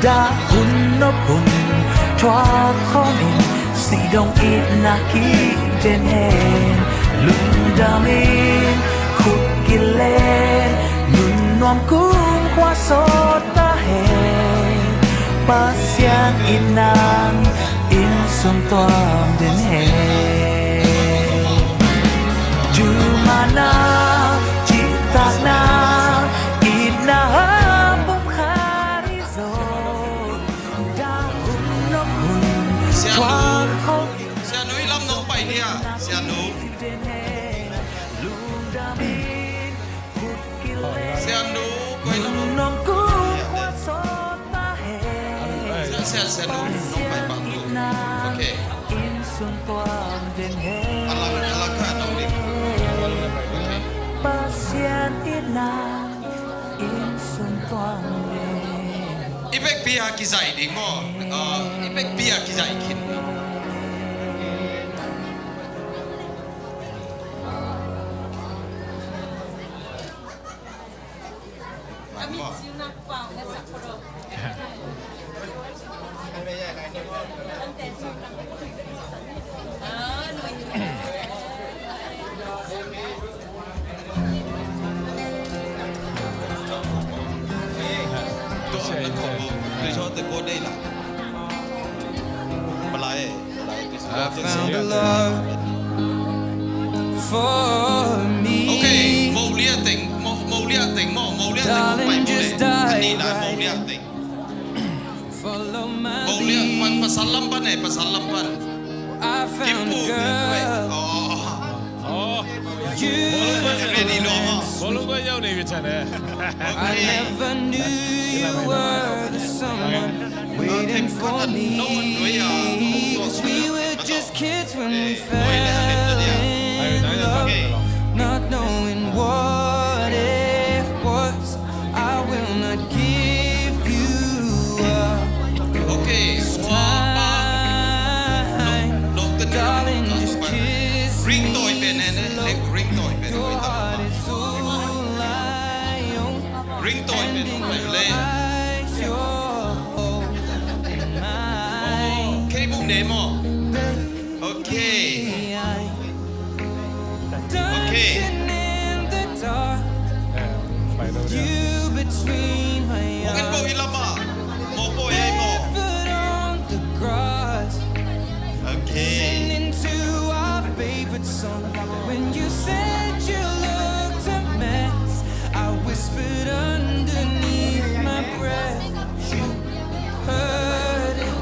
dak hun nop hun thuak khawm in, sih dong itna kiden hen. Lungdam in, khut kilen, nun nuam kung khua sawt ta hen. Pasian itna in sung tuam den hen. Thumana, cihtakna, itna pumkhat i zo, dak hun nop hun thuak khawm. Sianu, i lam nong pai nia, Sianu. Sianu, koi lam? Sia, sia, Sianu, nong pai pak tu. Okay. Alang, alang ka nong ni. Okay. I bek bia kizai ding maw? Ah, i bek bia kizai khin ding. Okay, Molia teng, Mo-, Molia teng, Mo-, Molia teng, Molia teng. Molia, pa-, pasal lam pan eh, pasal lam pan. Kimpu, kimpu eh. Oh. Ready လို့ပါ။ ဘောလုံးပွဲရောက်နေပြီထင်တယ်။ I never knew you were the someone waiting for me, 'cause we were just kids when we fell in love, not knowing what it was. I will not give you up this time. Darling, just kiss me slow. Your heart is all I own. And in your eyes, you're holding mine. Okay. Dancing in the dark, you between my arms. Barefoot on the grass, listening to our favorite song. When you said you looked a mess, I whispered underneath my breath. You heard it,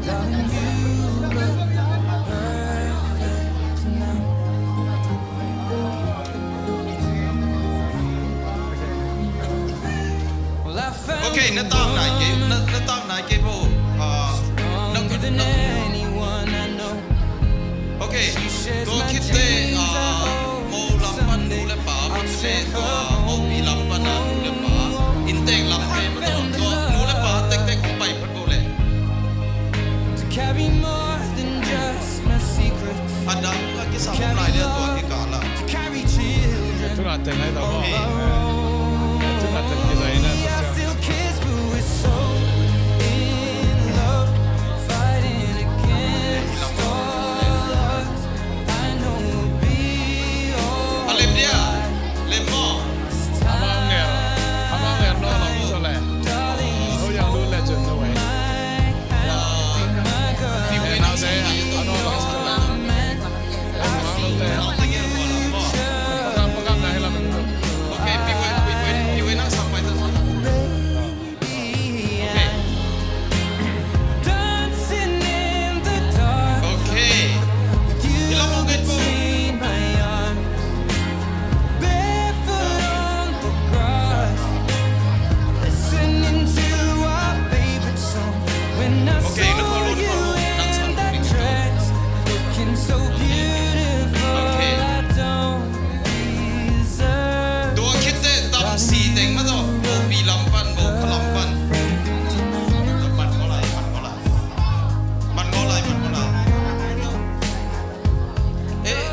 darling, you look perfect tonight. Well, I found a woman stronger than anyone I know. Okay, na tang nai kei bo. Ah, na, na, na. Okay, tua khit teh, ah, mo lam pan nu le pa, mo pi lam pan a nu le pa, inntek lam pan a nu le pa, tek tek hong pai phat bo leh. A dang a kisam lai leh tua kikal ah. Thungatte ngai ta maw? Thungatte ngai ta. A lem dia, lem maw? Amau ngel, amau ngel no lam so le. No yang lu le cun no wei. Ti wei nau de, a no lam so le. Lem maw no le. Pakam, pakam na hi lam. Okay, pi wei, pi wei, pi wei na sa pai ta sa. Okay. Dancing in the dark, okay. Hih lam hong en bo. Between my arms, barefoot on the grass, listening to our favorite song. When I saw you in that dress, looking so beautiful, I don't Tua khit teh tam si teng mah tawh, mo pi lam pan, mo kha lam pan. Man ngol lai, man ngol lai. Man ngol lai, man ngol lai. Eh,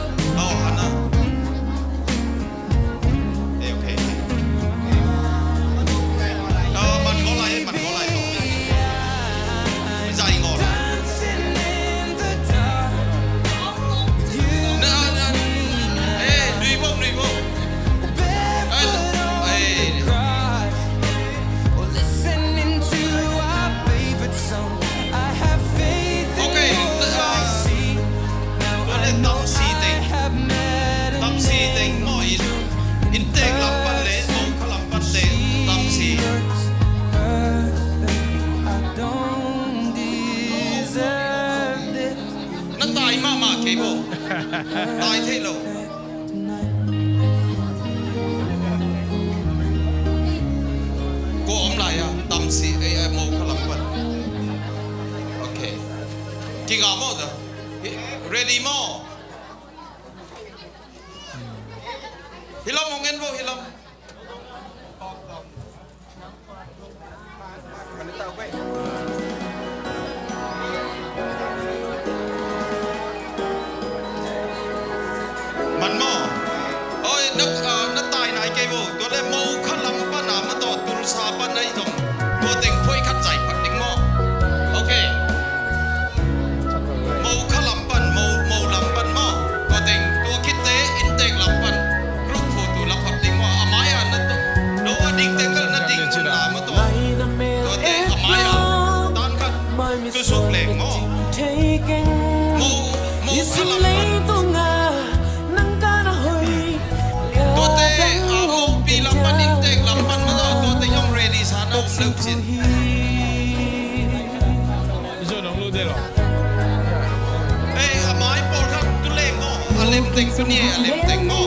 oh, Hana. Eh, okay. Ah, man ngol lai, man ngol lai. Zai ngol lai. Okay, tam si teng, tam si teng maw in, inntek lam pan le, mo kha lam pan le, tam si. Na tai mahmah kei bo. Tai thei lo. Kua om lai a, tam si, eh, eh, mo kha lam pan. Okay. Kingah maw ta. Ready maw? Hih lam hong en bo, hih lam. Man maw? Oi, na, ah, na tai nai kei bo. Tua le mo kha lam pan a ma tawh tulsa pan a i zong. Tua teng phuai khat zai phat ding maw? Okay. Mo kha lam pan, mo, mo lam pan maw? Tua teng, tua khit teh inntek lam pan. Group photo la phot ding maw? A mai a na to, no a ding teng kal na ding cun na maw tua? Tua teng a mai a tan khat tusuk leng maw? Mo, mo kha lam pan. Tua teh, a, mo pi lam pan, inntek lam pan maw tua? Tua teh zong ready sa na um lo cin. Ei, a mai pawlkhat tu leng maw? A Lim teng tu ni, a lim teng maw?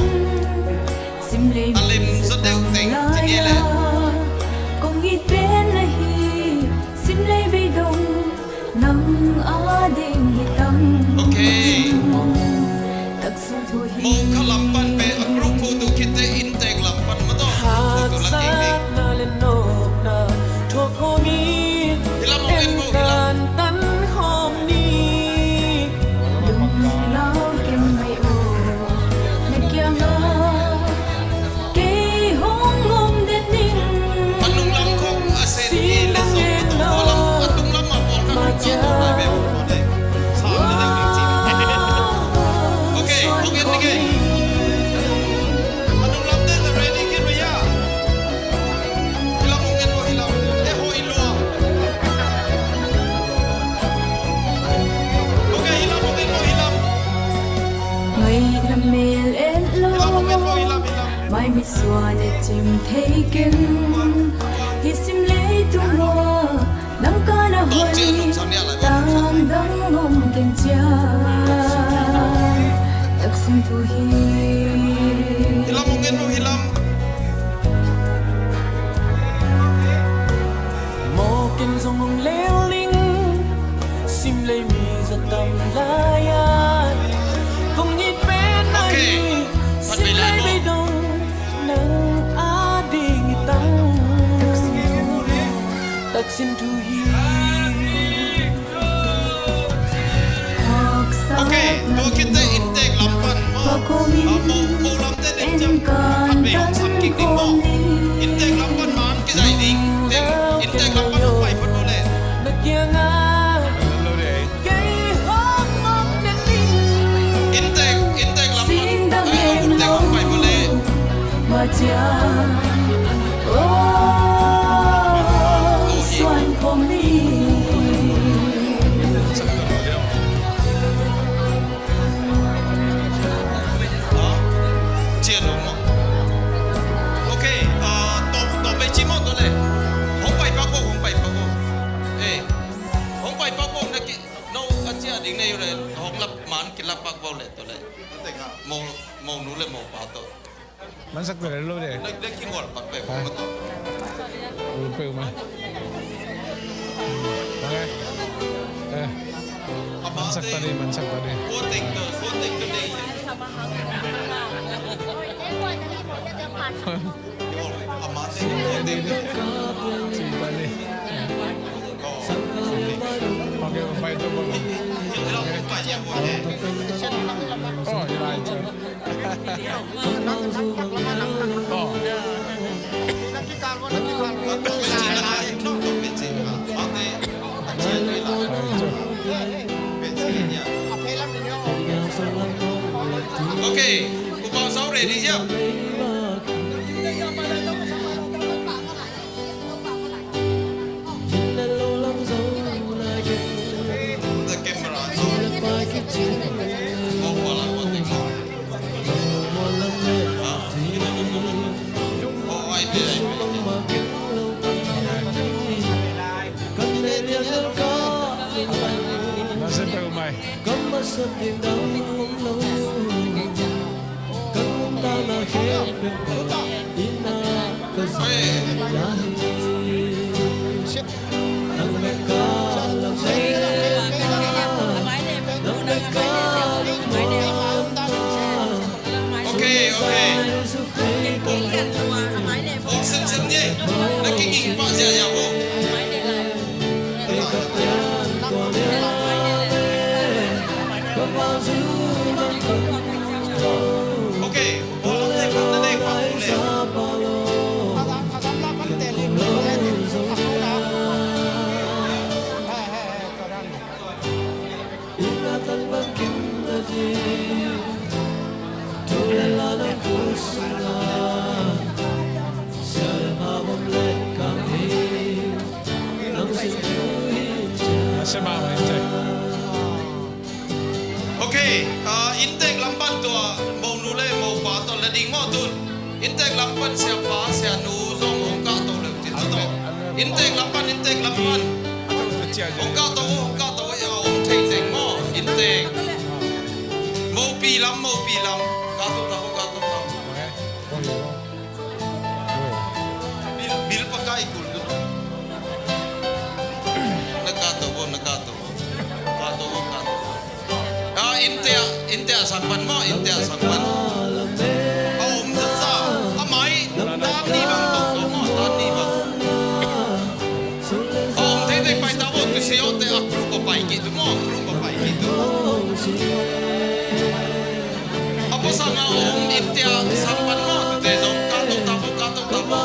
A lim zaw deuh teng tu ni le. Kong it pen ahi, sim lei bei dong, nang a ding hi tang. Okay. Taksun thu hi. Mo kha lam pan pe a group photo khit teh inntek lam pan mah tawh photo la kik ding. Hi lam hong en bo, hi lam. A nunglam khong a sen i le sawm a tung lam, a tunglam a pawl khat nunglam a tung lai ve. Okay, hong en ding e. A nunglam te na ready khin ve ya. Hi lam hong en bo, hi lam. E ho i lua. Okay, hi lam hong en bo, hi lam. Ngai lam mel en lo. Hi lam hong en bo, hi lam, hi lam. Mai mi suan e cim thei ken. Hi sim leitung ah nang ka na hoi. Tam dang om ken cia. Taksun thu hi. Hi lam hong en bo, hi lam. Mawk in zong hong leu ning, sim lei mi za tam lai-a. Kong it pen ahi, sim lei bei dong, nang a ding hi tang. Taksin thu hi. Okay, tua khit teh inntek lam pan maw? Ah, mo, mo lam teh ding ciang khat vei hong sam kik ding maw? Inntek lam pan man kizai ding teng, inntek lam pan hong pai phot lo leh. Inntek, inntek lam pan, ah, a hun teng hong pai phot leh. Cian lo maw? Okay, ah, tawm, tawm bei ci maw tua leh. Hong pai pak bo, hong pai pak bo. Eh, hong pai pak bo, na ki, no, a ciah ding nei uh leh, hong lap man, kilap pak bo leh tua leh. Mo, mo nu leh mo pa tawh. Mansak ta lo de. Lek, lek kingol pak pek. Ha? Kong ka tawh. Ul pek ma. Mange. Eh. Mansak ta de, mansak ta de. Kua teng to, kua teng to de. Ama teng, kua teng to. Cing ta de. Okay, bye to. Oh, you like it. Okay, Pu Pau Sau ready hiam? The camera. Okay, okay. Ong sem sem ni. Na kiging pah ziahziah vo. Okay. Okay, ah, inntek lam pan tua, monu le mopa tawh la ding maw tun. Inntek lam pan siapa, sianu zong hong kahto leu cin tawh. Inntek lam pan, inntek lam pan. Hong kahto, hong kahto, a om thei teng maw, inntek. Mopi Kam mopi lam, kato tabo, kato tabo. Bil, bil pakai kul tu. Na kato bo, na kato bo. Kato bo, kato bo. Ah, innte ah, innte ah sang pan maw, innte ah sang pan. A om zaza, a mai, tan ni bang tawh tawh maw, tan ni bang. A om theithei pai ta bo, tu se awte a group a pai kik tu maw, a group a pai kik tu. A pawsang a om innte ah sang pan maw, tute zong kato ta bo, kato ta bo.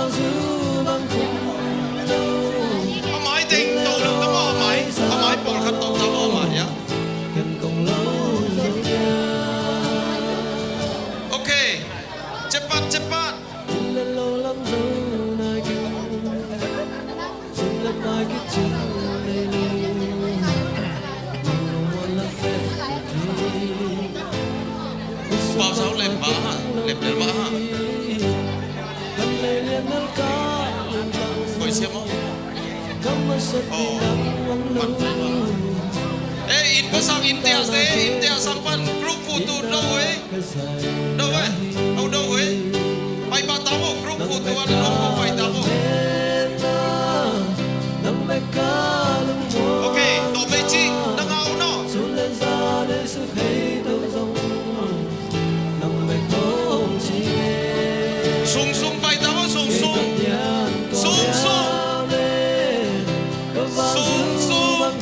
A mai teng to lo ta maw, a mai, a mai pawlkhat to ta maw, a mai ah. Ok. Cepat, cepat. Pau sau lem ba ha, lem lem ba ha. Koi siam o. Oh. Eh, in pasang in tias te, in tias sang pan group photo do eh. Do eh. Au do eh. Pai ba tau group photo an lo pai tau. Okay, to be chi, nang au no. Sung sung pai ta maw, sung sung. Sung sung. Sung sung.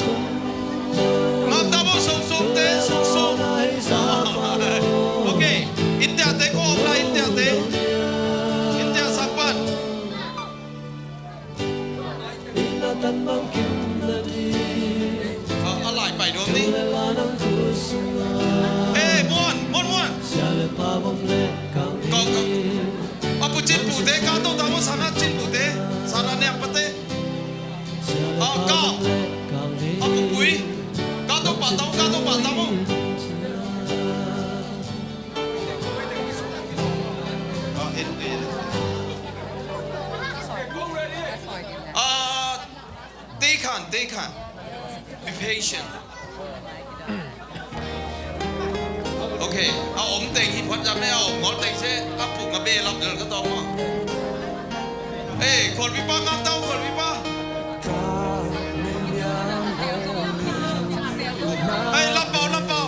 Ngam ta maw, sung sung te, sung sung. Okay. India te ko om lai, India te. India sapan. A, a lai pai duam ni. Hey, muan, muan, muan. Kau, kau. A pu cin pu te, ka to ta mo sana cin pu te. Sana niang pa te. A, ka. A pu pui. Ka to pa ta mo, ka to pa ta mo. A, en, en. A, Take on, take on. Be patient. Okay, a om teng hi phat jam le a om ngol teng se a puk a be lam del ka tong ma. Eh, khol pi pa ngam tau, khol pi pa. Eh, lam pau, lam pau.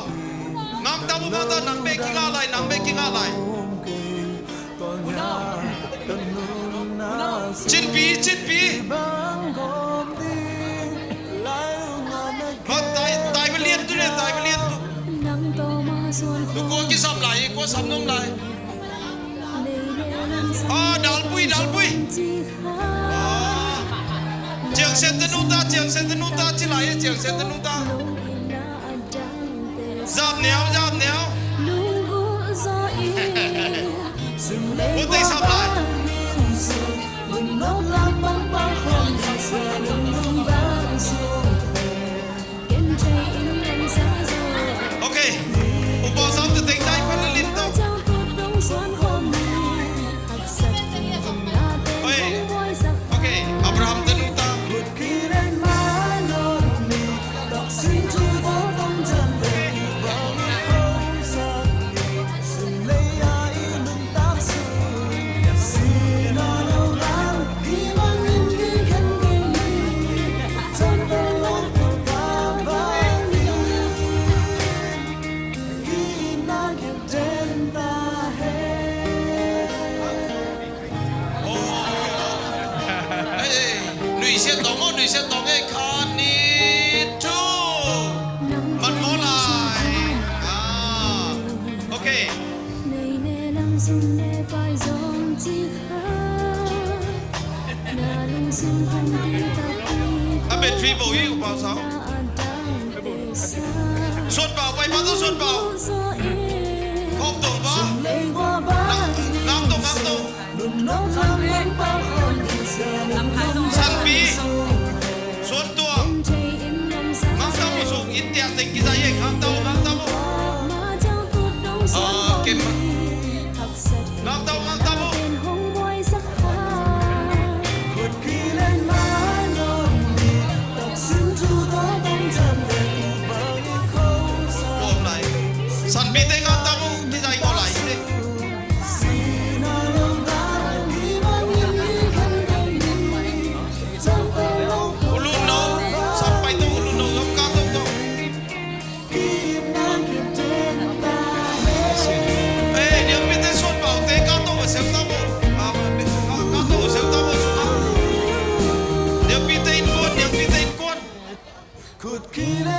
Ngam tau, ngam tau, nang be ki nga lai, nang be ki nga lai. Cin pi, cin pi. Ba tai, tai ba lian tu le, tai ba lian tu. Tu ko ki sam lai, ko sam nom lai. Ah, dal pui, dal pui. Ah. Ciang sen te nu ta, ciang sen te nu ta, ci lai, ciang sen te nu ta. Zap niau, zap niau. Ute i sap lai. Ok. U Pau Sau te teng dai pan le lim to. Oi. Ok. Abraham te nu ta. Nuisiat tawng aw, nuisiat tawng ei, khat, nih, thu. Mat maw lai. Ah, ok. A battery bo hi, U Pau Sau. Suan Pau, pai pa tu Suan Pau. Khawm tong pa. Ngam tong, ngam tong. Sanpi. Suan Tuang. Ngam tong sung in tiak teng kizai ye, ngam tong, ngam tong. Ah, kem. Ngam tong, ngam tong. Sanpi te ngam tong.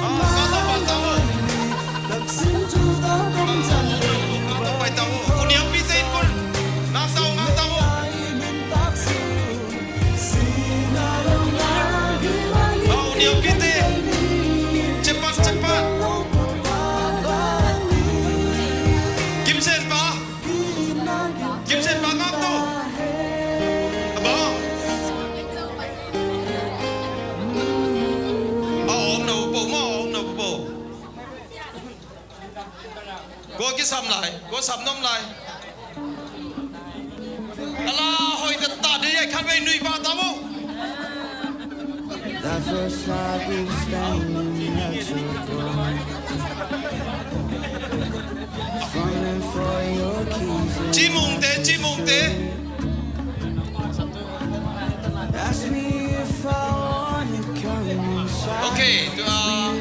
Ngak tawh pai ta uh. Ngak tawh pai ta uh. U Niampite in kul. Ngak ta uh, ngak ta uh. Ah, u Niampite. Cepat, cepat. Kim Sen Pa. Kim Sen Pa ngak to. A bang. A om na upo maw, a om na upo. Kua kisam lai, kua sam nuam lai. Ala hoih ta ta dei, khatvei nui pah ta maw. That first night we were standing at your door, falling for your keys. Cimungte, Cimungte. Ask me if I wanna come inside. Okay, tu, ah,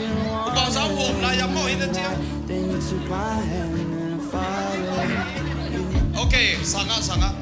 u Pau Sau hawm lai a maw hi ta cia. Then you took my hand and I followed you. Okay, sangah, sangah.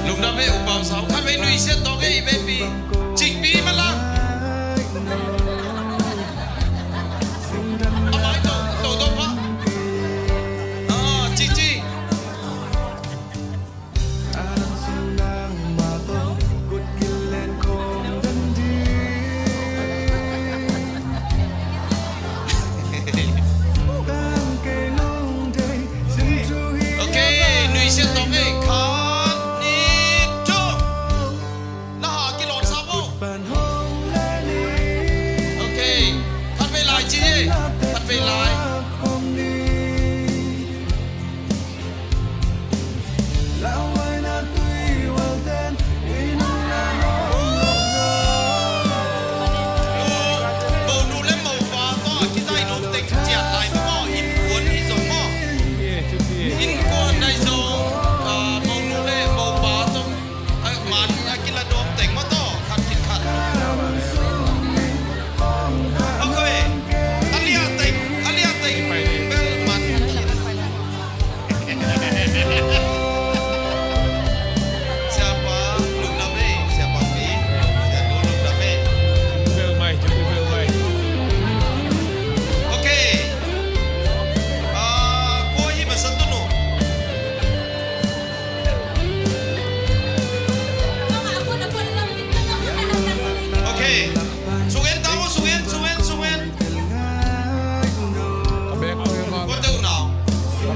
Lungdam e, u Pau Sau. Khatvei nuisiat tawh e, i veipi. Cingpi mah la. A mai to, to, to pa. Ah, ci, ci. Okay, nuisiat tawh e, khat, nih, thum. Na ha kilawh sa maw. Okay, khatvei lai ci e, khatvei lai. Monu le mopa tawh a kizai nuam teng ciat lai tu maw, innkuan hi zong maw. Innkuan nai zong, ah, monu le mopa tawh, ah, man a kila nuam teng maw tawh, khat khit khat. Okay. A liah teng, a liah teng bel man khit. Siapa lungdam e, siapa pi, siapa lungdam e. Bel mai, cuti bel mai. Okay. Ah, kua hi masa tu no. Okay. Sung en ta maw, sung en, sung en, sung en. Kua te unau? Kua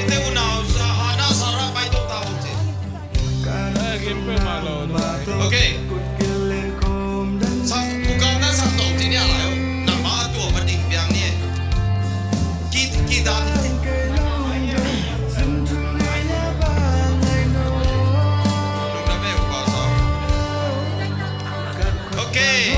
te unau? Sa Hana, Sarah, pai to ta maw ci. Okay. Sa, u kau na sa tawh ci ni a lai o. Nangmah a tua ma ding piang ni e. Ki, ki dan. Okay.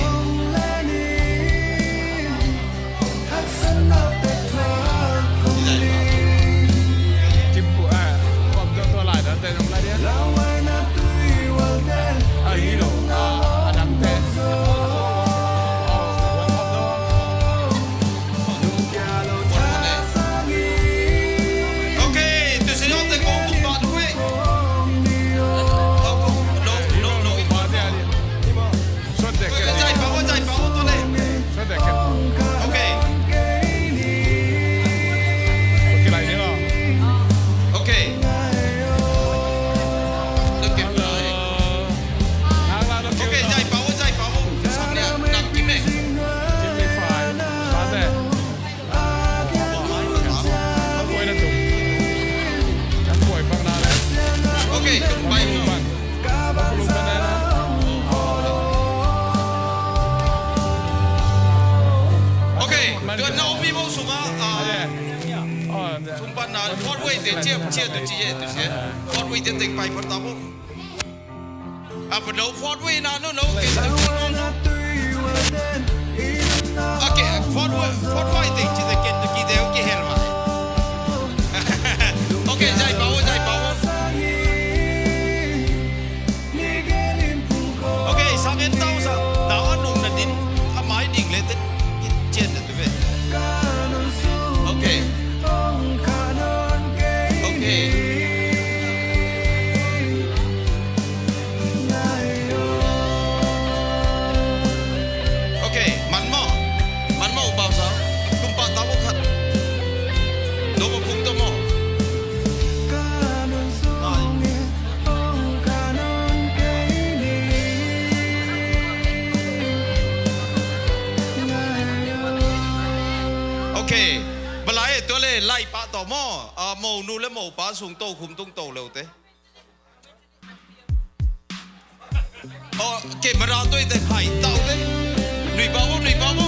Fourth wave te chia, chia tu chi ye tu se. Fourth wave te teng pai phot ta bo. A pa no fourth wave na no no ke. Okay, fourth wave, fourth wave te chi te ken te ki te ki hel ma. Okay, zai pa wo, zai pa wo. Okay, sang en tau sa. Na a nung na din a mai ding le ten. Cian na tu ve. Okay. Okay. Okay, man maw. Man maw, pau sa. Tum pa tau khat. Do ma phung do maw. Ai. Okay. Balai tua le lai pa tawh maw. Ah, mo nu le mo pa sung to khum tung to leu te. Oh, camera toi te hai tau te. Nui pa bo, nui pa bo.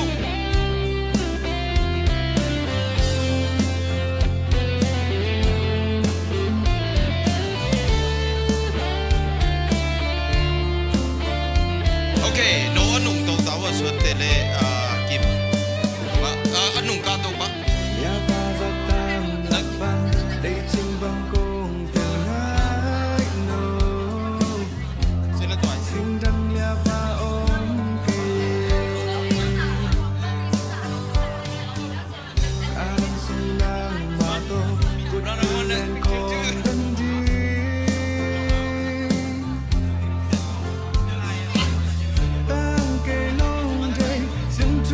Okay, no a nung to tau a suat te le, ah, kim. Ah, ah, a nung ka to pa.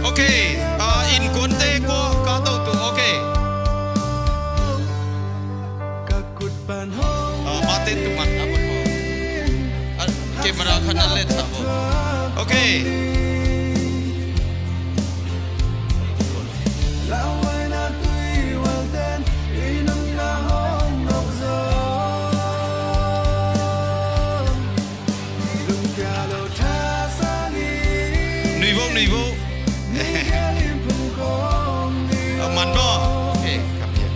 Okay, ah, innkuante ko ka to tu, okay. Ah, mate tu man, ah, camera khat na let sa bo. Okay. Nui vo, nui vo. A man maw. Eh, come here.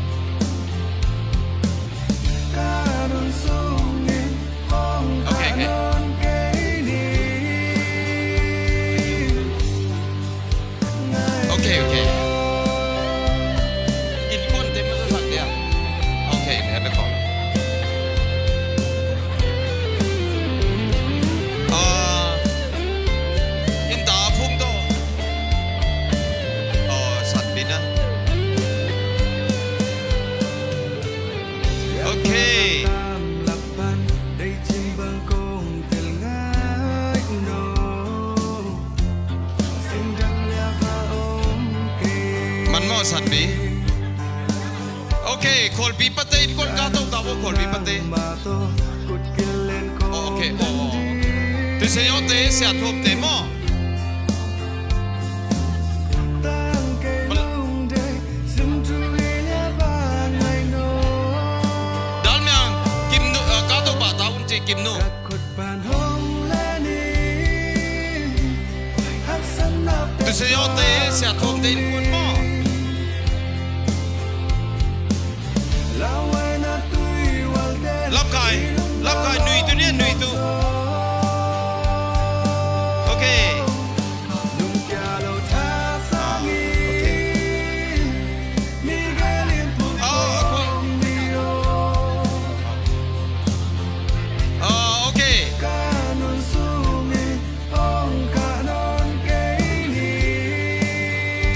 Okay, okay. Okay, okay. Innkuante masa sak dia. Okay, ni ada call. Ah, innta phung to. Oh, sat bina. Okay. Man maw, satpi. Okay, Khualpi pate innkuan ka to ta bo, Khualpi pate. Oh, okay, oh, oh. Tu se yo te, sia thuam te maw. Dal miang, Kim nu, ah, ka to ba ta un ci Kim nu. Tu se yo te, sia thuam te innkuan maw. Lamkai, lamkai nui tu nia, nui tu. Okay. Ah, okay. Ah, okay. Ah, okay.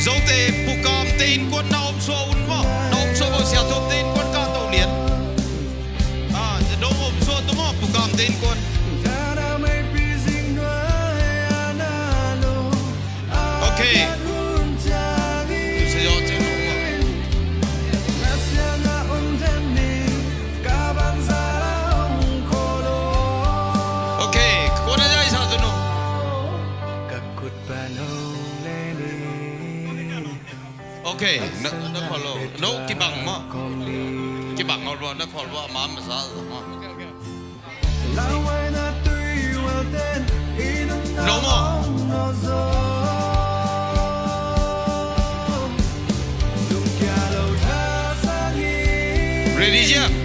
Zote, Pu Kamte innkuan na om suah un maw? Na om suah maw, sia thuamte innkuan ka to lian. Ah, na om suah tu maw, Pu Kamte innkuan. Okay. Tu se yo ceng lo maw. Okay, kua na zai sa tu no. Okay, na, na khawl lo. No, kibang maw. Kibang lo, na khawl lo, a ma masa maw. No maw. Ready, Jeff?